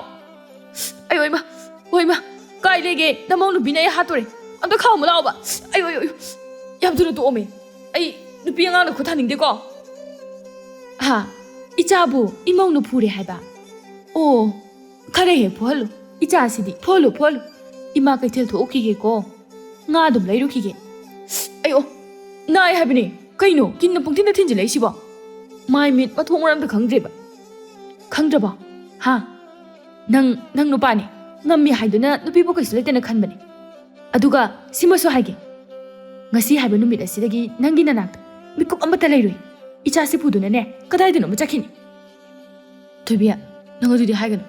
"ꯑꯌꯣ, ꯏꯃꯥ, ꯍꯣꯏ, ꯏꯃꯥ, ꯀꯥꯏ ꯂꯩꯒꯦ? ꯅꯃꯧ ꯅꯨꯄꯤꯅ ꯑꯩ ꯍꯥꯠꯇꯣꯔꯦ꯫ ꯑꯝꯇ ꯈꯥꯝꯃꯨ ꯂꯥꯛꯑꯣꯕ꯫ ꯑꯌꯣ, ꯑꯌꯣ, ꯑꯌꯣ, ꯌꯥꯝ ꯊꯨꯅ ꯇꯣꯛꯑꯣꯃꯦ꯫ ꯑꯩ ꯅꯨꯄꯤ ꯑꯉꯥꯡꯗ ꯈꯨꯠ ꯊꯥꯅꯤꯡꯗꯦꯀꯣ꯫" "ꯍꯥ? ꯏꯆꯥꯕꯨ ꯏꯃꯧꯅ ꯐꯨꯔꯦ ꯍꯥꯏꯕ? ꯑꯣ, ꯈꯔ ꯍꯦꯛ ꯐꯨꯍꯜꯂꯨ꯫ ꯏꯆꯥꯁꯤꯗꯤ ꯐꯨꯍꯜꯂꯨ, ꯐꯨꯍꯜꯂꯨ꯫ ꯏꯃꯥ ꯀꯩꯊꯦꯜ ꯊꯣꯛꯎꯈꯤꯒꯦꯀꯣ꯫ ꯉꯥ ꯑꯗꯨꯝ ꯂꯩꯔꯨꯈꯤꯒꯦ꯫" "ꯑꯌꯣ, ꯅꯥꯏ ꯍꯥꯏꯕꯅꯦ꯫ ꯀꯩꯅꯣ ꯀꯤꯟꯅ ꯄꯪꯊꯤꯟꯗ ꯊꯤꯟꯖꯤꯜꯂꯛꯏꯁꯤꯕꯣ? ꯃꯥꯏ ꯃꯤꯠ ꯃꯊꯣꯡ ꯃꯔꯝꯗ ꯈꯪꯗ꯭ꯔꯦꯕ꯫ ꯈꯪꯗ꯭ꯔꯕꯣ? ꯍꯥ? ꯅꯪ, ꯅꯪ ꯅꯨꯄꯥꯅꯦ꯫ ꯉꯝꯃꯤ ꯍꯥꯏꯗꯨꯅ ꯅꯨꯄꯤꯕꯨ ꯀꯩꯁꯨ ꯂꯩꯇꯅ ꯈꯟꯕꯅꯦ꯫ ꯑꯗꯨꯒ ꯁꯤꯃꯁꯨ ꯍꯥꯏꯒꯦ꯫ ꯉꯁꯤ ꯍꯥꯏꯕ ꯅꯨꯃꯤꯠ ꯑꯁꯤꯗꯒꯤ ꯅꯪꯒꯤ ꯅꯅꯥꯛꯇ ꯃꯤꯀꯨꯞ ꯑꯃꯠꯇ ꯂꯩꯔꯣꯏ꯫ ꯏꯆꯥꯁꯤ ꯄꯨꯗꯨꯅꯅꯦ, ꯀꯗꯥꯏꯗꯅꯣ ꯑꯃ ꯆꯠꯈꯤꯅꯤ꯫" "ꯊꯣꯏꯕꯤ, ꯅꯪ ꯑꯗꯨꯗꯤ ꯍꯥꯏꯒꯅꯨ꯫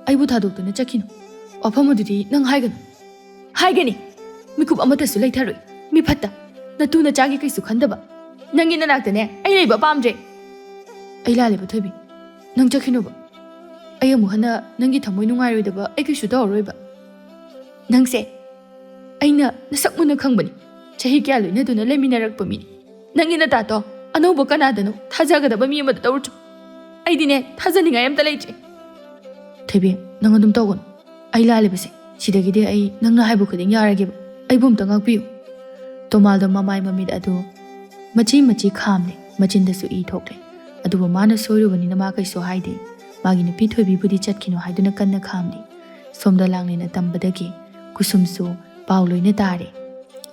ꯑꯩꯕꯨ ꯊꯥꯗꯣꯛꯇꯨꯅ ꯆꯠꯈꯤꯅꯨ꯫ ꯋꯥꯐꯝ ꯑꯗꯨꯗꯤ ꯅꯪ ꯍꯥꯏꯒꯅꯨ꯫" "ꯍꯥꯏꯒꯅꯤ꯫ ꯃꯤꯀꯨꯞ ꯑꯃꯠꯇꯁꯨ ꯂꯩꯊꯔꯣꯏ꯫ ꯃꯤ ꯐꯠꯇ꯫ ꯅꯇꯨ ꯅꯆꯥꯒꯤ ꯀꯩꯁꯨ ꯈꯟꯗꯕ꯫ ꯅꯪꯒꯤ ꯅꯅꯥꯛꯇꯅꯦ ꯑꯩ ꯂꯩꯕ ꯄꯥꯝꯗ꯭ꯔꯦ꯫" "ꯑꯩ ꯂꯥꯜꯂꯦꯕ, ꯊꯣꯏꯕꯤ꯫ ꯅꯪ ꯆꯠꯈꯤꯅꯣꯕ꯫ ꯑꯩ ꯑꯃꯨꯛ ꯍꯟꯅ ꯅꯪꯒꯤ ꯊꯃꯣꯏ ꯅꯨꯡꯉꯥꯏꯔꯣꯏꯗꯕ ꯑꯩ ꯀꯩꯁꯨ ꯇꯧꯔꯔꯣꯏꯕ꯫ ꯅꯪꯁꯦ ꯑꯩꯅ ꯅꯁꯛ ꯃꯨꯟꯅ ꯈꯪꯕꯅꯤ꯫ ꯆꯍꯤ ꯀꯌꯥ ꯂꯣꯏꯅꯗꯨꯅ ꯂꯩꯃꯤꯟꯅꯔꯛꯄ ꯃꯤꯅꯤ꯫ ꯅꯪꯒꯤ ꯅꯇꯥꯗꯣ ꯑꯅꯧꯕ ꯀꯅꯥꯗꯅꯣ ꯊꯥꯖꯒꯗꯕ ꯃꯤ ꯑꯃꯗ ꯇꯧꯔꯨꯆꯣ꯫ ꯑꯩꯗꯤꯅꯦ, ꯊꯥꯖꯅꯤꯡꯉꯥꯏ ꯑꯝꯇ ꯂꯩꯇ꯭ꯔꯦ꯫" "ꯊꯣꯏꯕꯤ, ꯅꯪ ꯑꯗꯨꯝ ꯇꯧꯒꯅꯨ꯫ ꯑꯩ ꯂꯥꯜꯂꯤꯕꯁꯦ "ꯁꯤꯗꯒꯤꯗꯤ ꯑꯩ ꯅꯪꯅ ꯍꯥꯏꯕ ꯈꯨꯗꯤꯡ ꯌꯥꯔꯒꯦꯕ꯫ ꯑꯩꯕꯨ ꯑꯝꯇ ꯉꯥꯛꯄꯤꯌꯨ"꯫ ꯇꯣꯃꯥꯜꯗꯣ ꯃꯃꯥꯏ ꯃꯃꯤꯠ ꯑꯗꯨ ꯃꯆꯤ ꯃꯆꯤ ꯈꯥꯝꯂꯦ, ꯃꯆꯤꯟꯗꯁꯨ ꯏ ꯊꯣꯛꯂꯦ꯫ ꯑꯗꯨꯕꯨ ꯃꯥꯅ ꯁꯣꯏꯔꯨꯕꯅꯤꯅ ꯃꯥ ꯀꯩꯁꯨ ꯍꯥꯏꯗꯦ꯫ ꯃꯥꯒꯤ ꯅꯨꯄꯤ ꯊꯣꯏꯕꯤꯕꯨꯗꯤ ꯆꯠꯈꯤꯅꯨ ꯍꯥꯏꯗꯨꯅ ꯀꯟꯅ ꯈꯥꯝꯂꯤ꯫ ꯁꯣꯝꯗ ꯂꯥꯡꯂꯦꯟꯅ ꯇꯝꯕꯗꯒꯤ ꯀꯨꯁꯨꯝꯁꯨ ꯄꯥꯎ ꯂꯣꯏꯅ ꯇꯥꯔꯦ꯫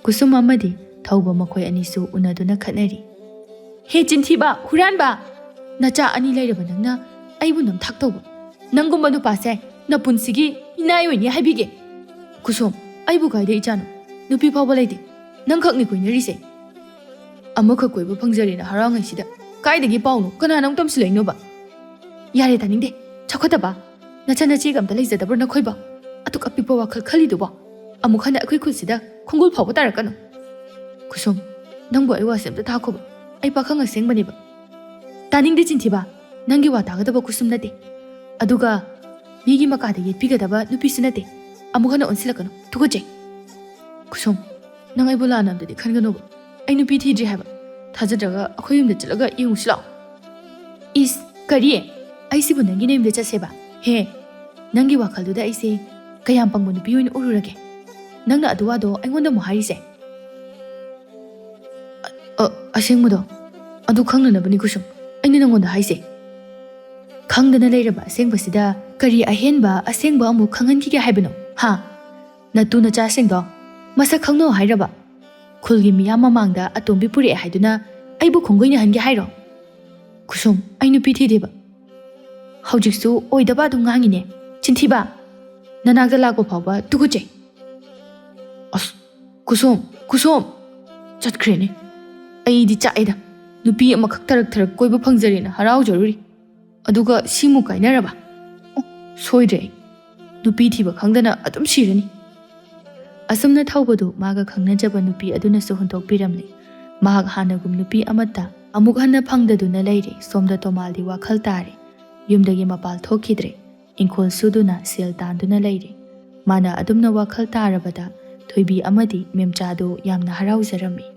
ꯀꯨꯁꯨꯝ ꯑꯃꯗꯤ ꯊꯧꯕ ꯃꯈꯣꯏ ꯑꯅꯤꯁꯨ ꯎꯅꯗꯨꯅ ꯈꯠꯅꯔꯤ꯫ "ꯍꯦ ꯆꯤꯟꯊꯤꯕ, ꯍꯨꯔꯥꯟꯕ! ꯅꯆꯥ ꯑꯅꯤ ꯂꯩꯔꯕ ꯅꯪꯅ ꯑꯩꯕꯨ ꯅꯝꯊꯥꯛ ꯇꯧꯕ꯫ ꯅꯪꯒꯨꯝꯕ ꯅꯨꯄꯥꯁꯦ ꯅꯄꯨꯟꯁꯤꯒꯤ ꯃꯤꯅꯥꯏ ꯑꯣꯏꯅꯤ ꯍꯥꯏꯕꯤꯒꯦ꯫ ꯀꯨꯁꯨꯝ, ꯑꯩꯕꯨ ꯀꯥꯏꯗ ꯏꯆꯥꯅꯣ? ꯅꯨꯄꯤ ꯐꯥꯎꯕ ꯂꯩꯇꯦ꯫ ꯅꯪꯈꯛꯅꯤ ꯀꯣꯏꯅꯔꯤꯁꯦ꯫ ꯑꯃꯈꯛ ꯀꯣꯏꯕ ꯐꯪꯖꯔꯦꯅ ꯍꯔꯥꯎꯉꯩꯁꯤꯗ ꯀꯥꯏꯗꯒꯤ ꯄꯥꯎꯅꯣ? ꯀꯅꯥꯅ ꯑꯃꯨꯛ ꯇꯝꯁꯤꯜꯂꯛꯏꯅꯣꯕ? ꯌꯥꯔꯦ, ꯇꯥꯅꯤꯡꯗꯦ꯫ ꯆꯥꯎꯈꯠꯇꯕ꯫ ꯅꯆꯟ ꯅꯆꯦꯒ ꯑꯝꯇ ꯂꯩꯖꯗꯕ꯭ꯔꯣ ꯅꯈꯣꯏꯕꯣ? ꯑꯗꯨꯛ ꯑꯄꯤꯛꯄ ꯋꯥꯈꯜ ꯈꯜꯂꯤꯗꯨꯕꯣ? ꯑꯃꯨꯛ ꯍꯟꯅ ꯑꯩꯈꯣꯏ ꯈꯨꯜꯁꯤꯗ ꯈꯣꯡꯒꯨꯜ ꯐꯥꯎꯕ ꯇꯥꯔꯛꯀꯅꯨ꯫ ꯀꯨꯁꯨꯝ, ꯅꯪꯕꯨ ꯑꯩ ꯋꯥꯁꯦ ꯑꯝꯇ ꯇꯥꯈꯣꯕ꯫ ꯑꯩ ꯄꯥꯈꯪ ꯑꯁꯦꯡꯕꯅꯦꯕ꯫ ꯇꯥꯅꯤꯡꯗꯦ ꯆꯤꯟꯊꯤꯕ꯫ ꯅꯪꯒꯤ ꯋꯥ ꯇꯥꯒꯗꯕ ꯀꯨꯁꯨꯝ ꯅꯠꯇꯦ꯫ ꯑꯗꯨꯒ ꯃꯤꯒꯤ ꯃꯀꯥꯗ ꯌꯦꯠꯄꯤꯒꯗꯕ ꯅꯨꯄꯤꯁꯨ ꯅꯠꯇꯦ꯫ ꯑꯃꯨꯛ ꯍꯟꯅ ꯑꯣꯟꯁꯤꯜꯂꯛꯀꯅꯨ꯫ ꯇꯨꯀꯠꯆꯩ꯫ ꯀꯨꯁꯨꯝ, ꯅꯪ ꯑꯩꯕꯨ ꯂꯥꯟꯅ ꯑꯝꯇꯗꯤ ꯈꯟꯒꯅꯣꯕ꯫ ꯑꯩ ꯅꯨꯄꯤ ꯊꯤꯗ꯭ꯔꯤ ꯍꯥꯏꯕ꯫ ꯊꯥꯖꯗ꯭ꯔꯒ ꯑꯩꯈꯣꯏ ꯌꯨꯝꯗ ꯆꯠꯂꯒ ꯌꯦꯡꯉꯨꯁꯤ ꯂꯥꯛꯑꯣ꯫ ꯏꯁ, ꯀꯔꯤ? ꯑꯩꯁꯤꯕꯨ ꯅꯪꯒꯤ ꯅꯌꯨꯝꯗ ꯆꯠꯁꯦꯕ? ꯍꯦ, ꯅꯪꯒꯤ ꯋꯥꯈꯜꯗꯨꯗ ꯑꯩꯁꯦ ꯀꯌꯥꯝ ꯄꯪꯕ ꯅꯨꯄꯤ ꯑꯣꯏꯅ ꯎꯔꯨꯔꯒꯦ? ꯅꯪꯅ ꯑꯗꯨ ꯋꯥꯗꯣ ꯑꯩꯉꯣꯟꯗ ꯑꯃꯨꯛ ꯍꯥꯏꯔꯤꯁꯦ? ꯑ, ꯑ, ꯑꯁꯦꯡꯕꯗꯣ ꯑꯗꯨ ꯈꯪꯅꯅꯕꯅꯤ ꯀꯨꯁꯨꯝ ꯑꯩꯅ ꯅꯪꯉꯣꯟꯗ ꯍꯥꯏꯁꯦ꯫ ꯈꯪꯗꯅ ꯂꯩꯔꯕ ꯑꯁꯦꯡꯕꯁꯤꯗ ꯀꯔꯤ ꯑꯍꯦꯟꯕ ꯑꯁꯦꯡꯕ ꯑꯃꯨꯛ ꯈꯪꯍꯟꯈꯤꯒꯦ ꯍꯥꯏꯕꯅꯣ? ꯍꯥ? ꯅꯇꯨ ꯅꯆꯥꯁꯤꯡꯗꯣ ꯃꯁꯛ ꯈꯪꯅꯧ ꯍꯥꯏꯔꯕ? ꯈꯨꯜꯒꯤ ꯃꯤꯌꯥꯝ ꯃꯃꯥꯡꯗ ꯑꯇꯣꯝꯕꯤ ꯄꯨꯔꯛꯑꯦ ꯍꯥꯏꯗꯨꯅ ꯑꯩꯕꯨ ꯈꯣꯡꯒꯨꯏꯅꯍꯟꯒꯦ ꯍꯥꯏꯔꯣ? ꯀꯨꯁꯨꯝ, ꯑꯩ ꯅꯨꯄꯤ ꯊꯤꯗꯦꯕ꯫ ꯍꯧꯖꯤꯛꯁꯨ ꯑꯣꯏꯗꯕ ꯑꯗꯨꯝ ꯉꯥꯡꯉꯤꯅꯦ꯫ ꯆꯤꯟꯊꯤꯕ! ꯅꯅꯥꯛꯇ ꯂꯥꯛꯄ ꯐꯥꯎꯕ ꯇꯨꯀꯠꯆꯩ꯫ ꯑꯁ, ꯀꯨꯁꯨꯝ, ꯀꯨꯁꯨꯝ! ꯆꯠꯈ꯭ꯔꯦꯅꯦ꯫ ꯑꯩꯗꯤ ꯆꯥꯛꯑꯦꯗ꯫ ꯅꯨꯄꯤ ꯑꯃꯈꯛ ꯊꯔꯛ ꯊꯔꯛ ꯀꯣꯏꯕ ꯐꯪꯖꯔꯦꯅ ꯍꯔꯥꯎꯖꯔꯨꯔꯤ꯫ ꯑꯗꯨꯒ ꯁꯤꯃꯨꯛ ꯀꯥꯏꯅꯔꯕ? ꯑꯣ, ꯁꯣꯏꯗ꯭ꯔꯦ ꯑꯩ꯫ ꯅꯨꯄꯤ ꯊꯤꯕ ꯈꯪꯗꯅ ꯑꯗꯨꯝ ꯁꯤꯔꯅꯤ꯫ ꯑꯁꯨꯝꯅ ꯊꯧꯕꯗꯨ ꯃꯥꯒ ꯈꯪꯅꯖꯕ ꯅꯨꯄꯤ ꯑꯗꯨꯅꯁꯨ ꯍꯨꯟꯗꯣꯛꯄꯤꯔꯝꯂꯦ꯫ ꯃꯍꯥꯛ ꯍꯥꯟꯅꯒꯨꯝ ꯅꯨꯄꯤ ꯑꯃꯠꯇ ꯑꯃꯨꯛ ꯍꯟꯅ ꯐꯪꯗꯗꯨꯅ ꯂꯩꯔꯦ꯫ ꯁꯣꯝꯗ ꯇꯣꯃꯥꯜꯗꯤ ꯋꯥꯈꯜ ꯇꯥꯔꯦ꯫ ꯌꯨꯝꯗꯒꯤ ꯃꯄꯥꯜ ꯊꯣꯛꯈꯤꯗ꯭ꯔꯦ꯫ ꯏꯪꯈꯣꯜ ꯁꯨꯗꯨꯅ ꯁꯦꯜ ꯇꯥꯟꯗꯨꯅ ꯂꯩꯔꯦ꯫ ꯃꯥꯅ ꯑꯗꯨꯝꯅ ꯋꯥꯈꯜ ꯇꯥꯔꯕꯗ ꯊꯣꯏꯕꯤ ꯑꯃꯗꯤ ꯃꯦꯝꯆꯥꯗꯨ ꯌꯥꯝꯅ ꯍꯔꯥꯎꯖꯔꯝꯃꯤ꯫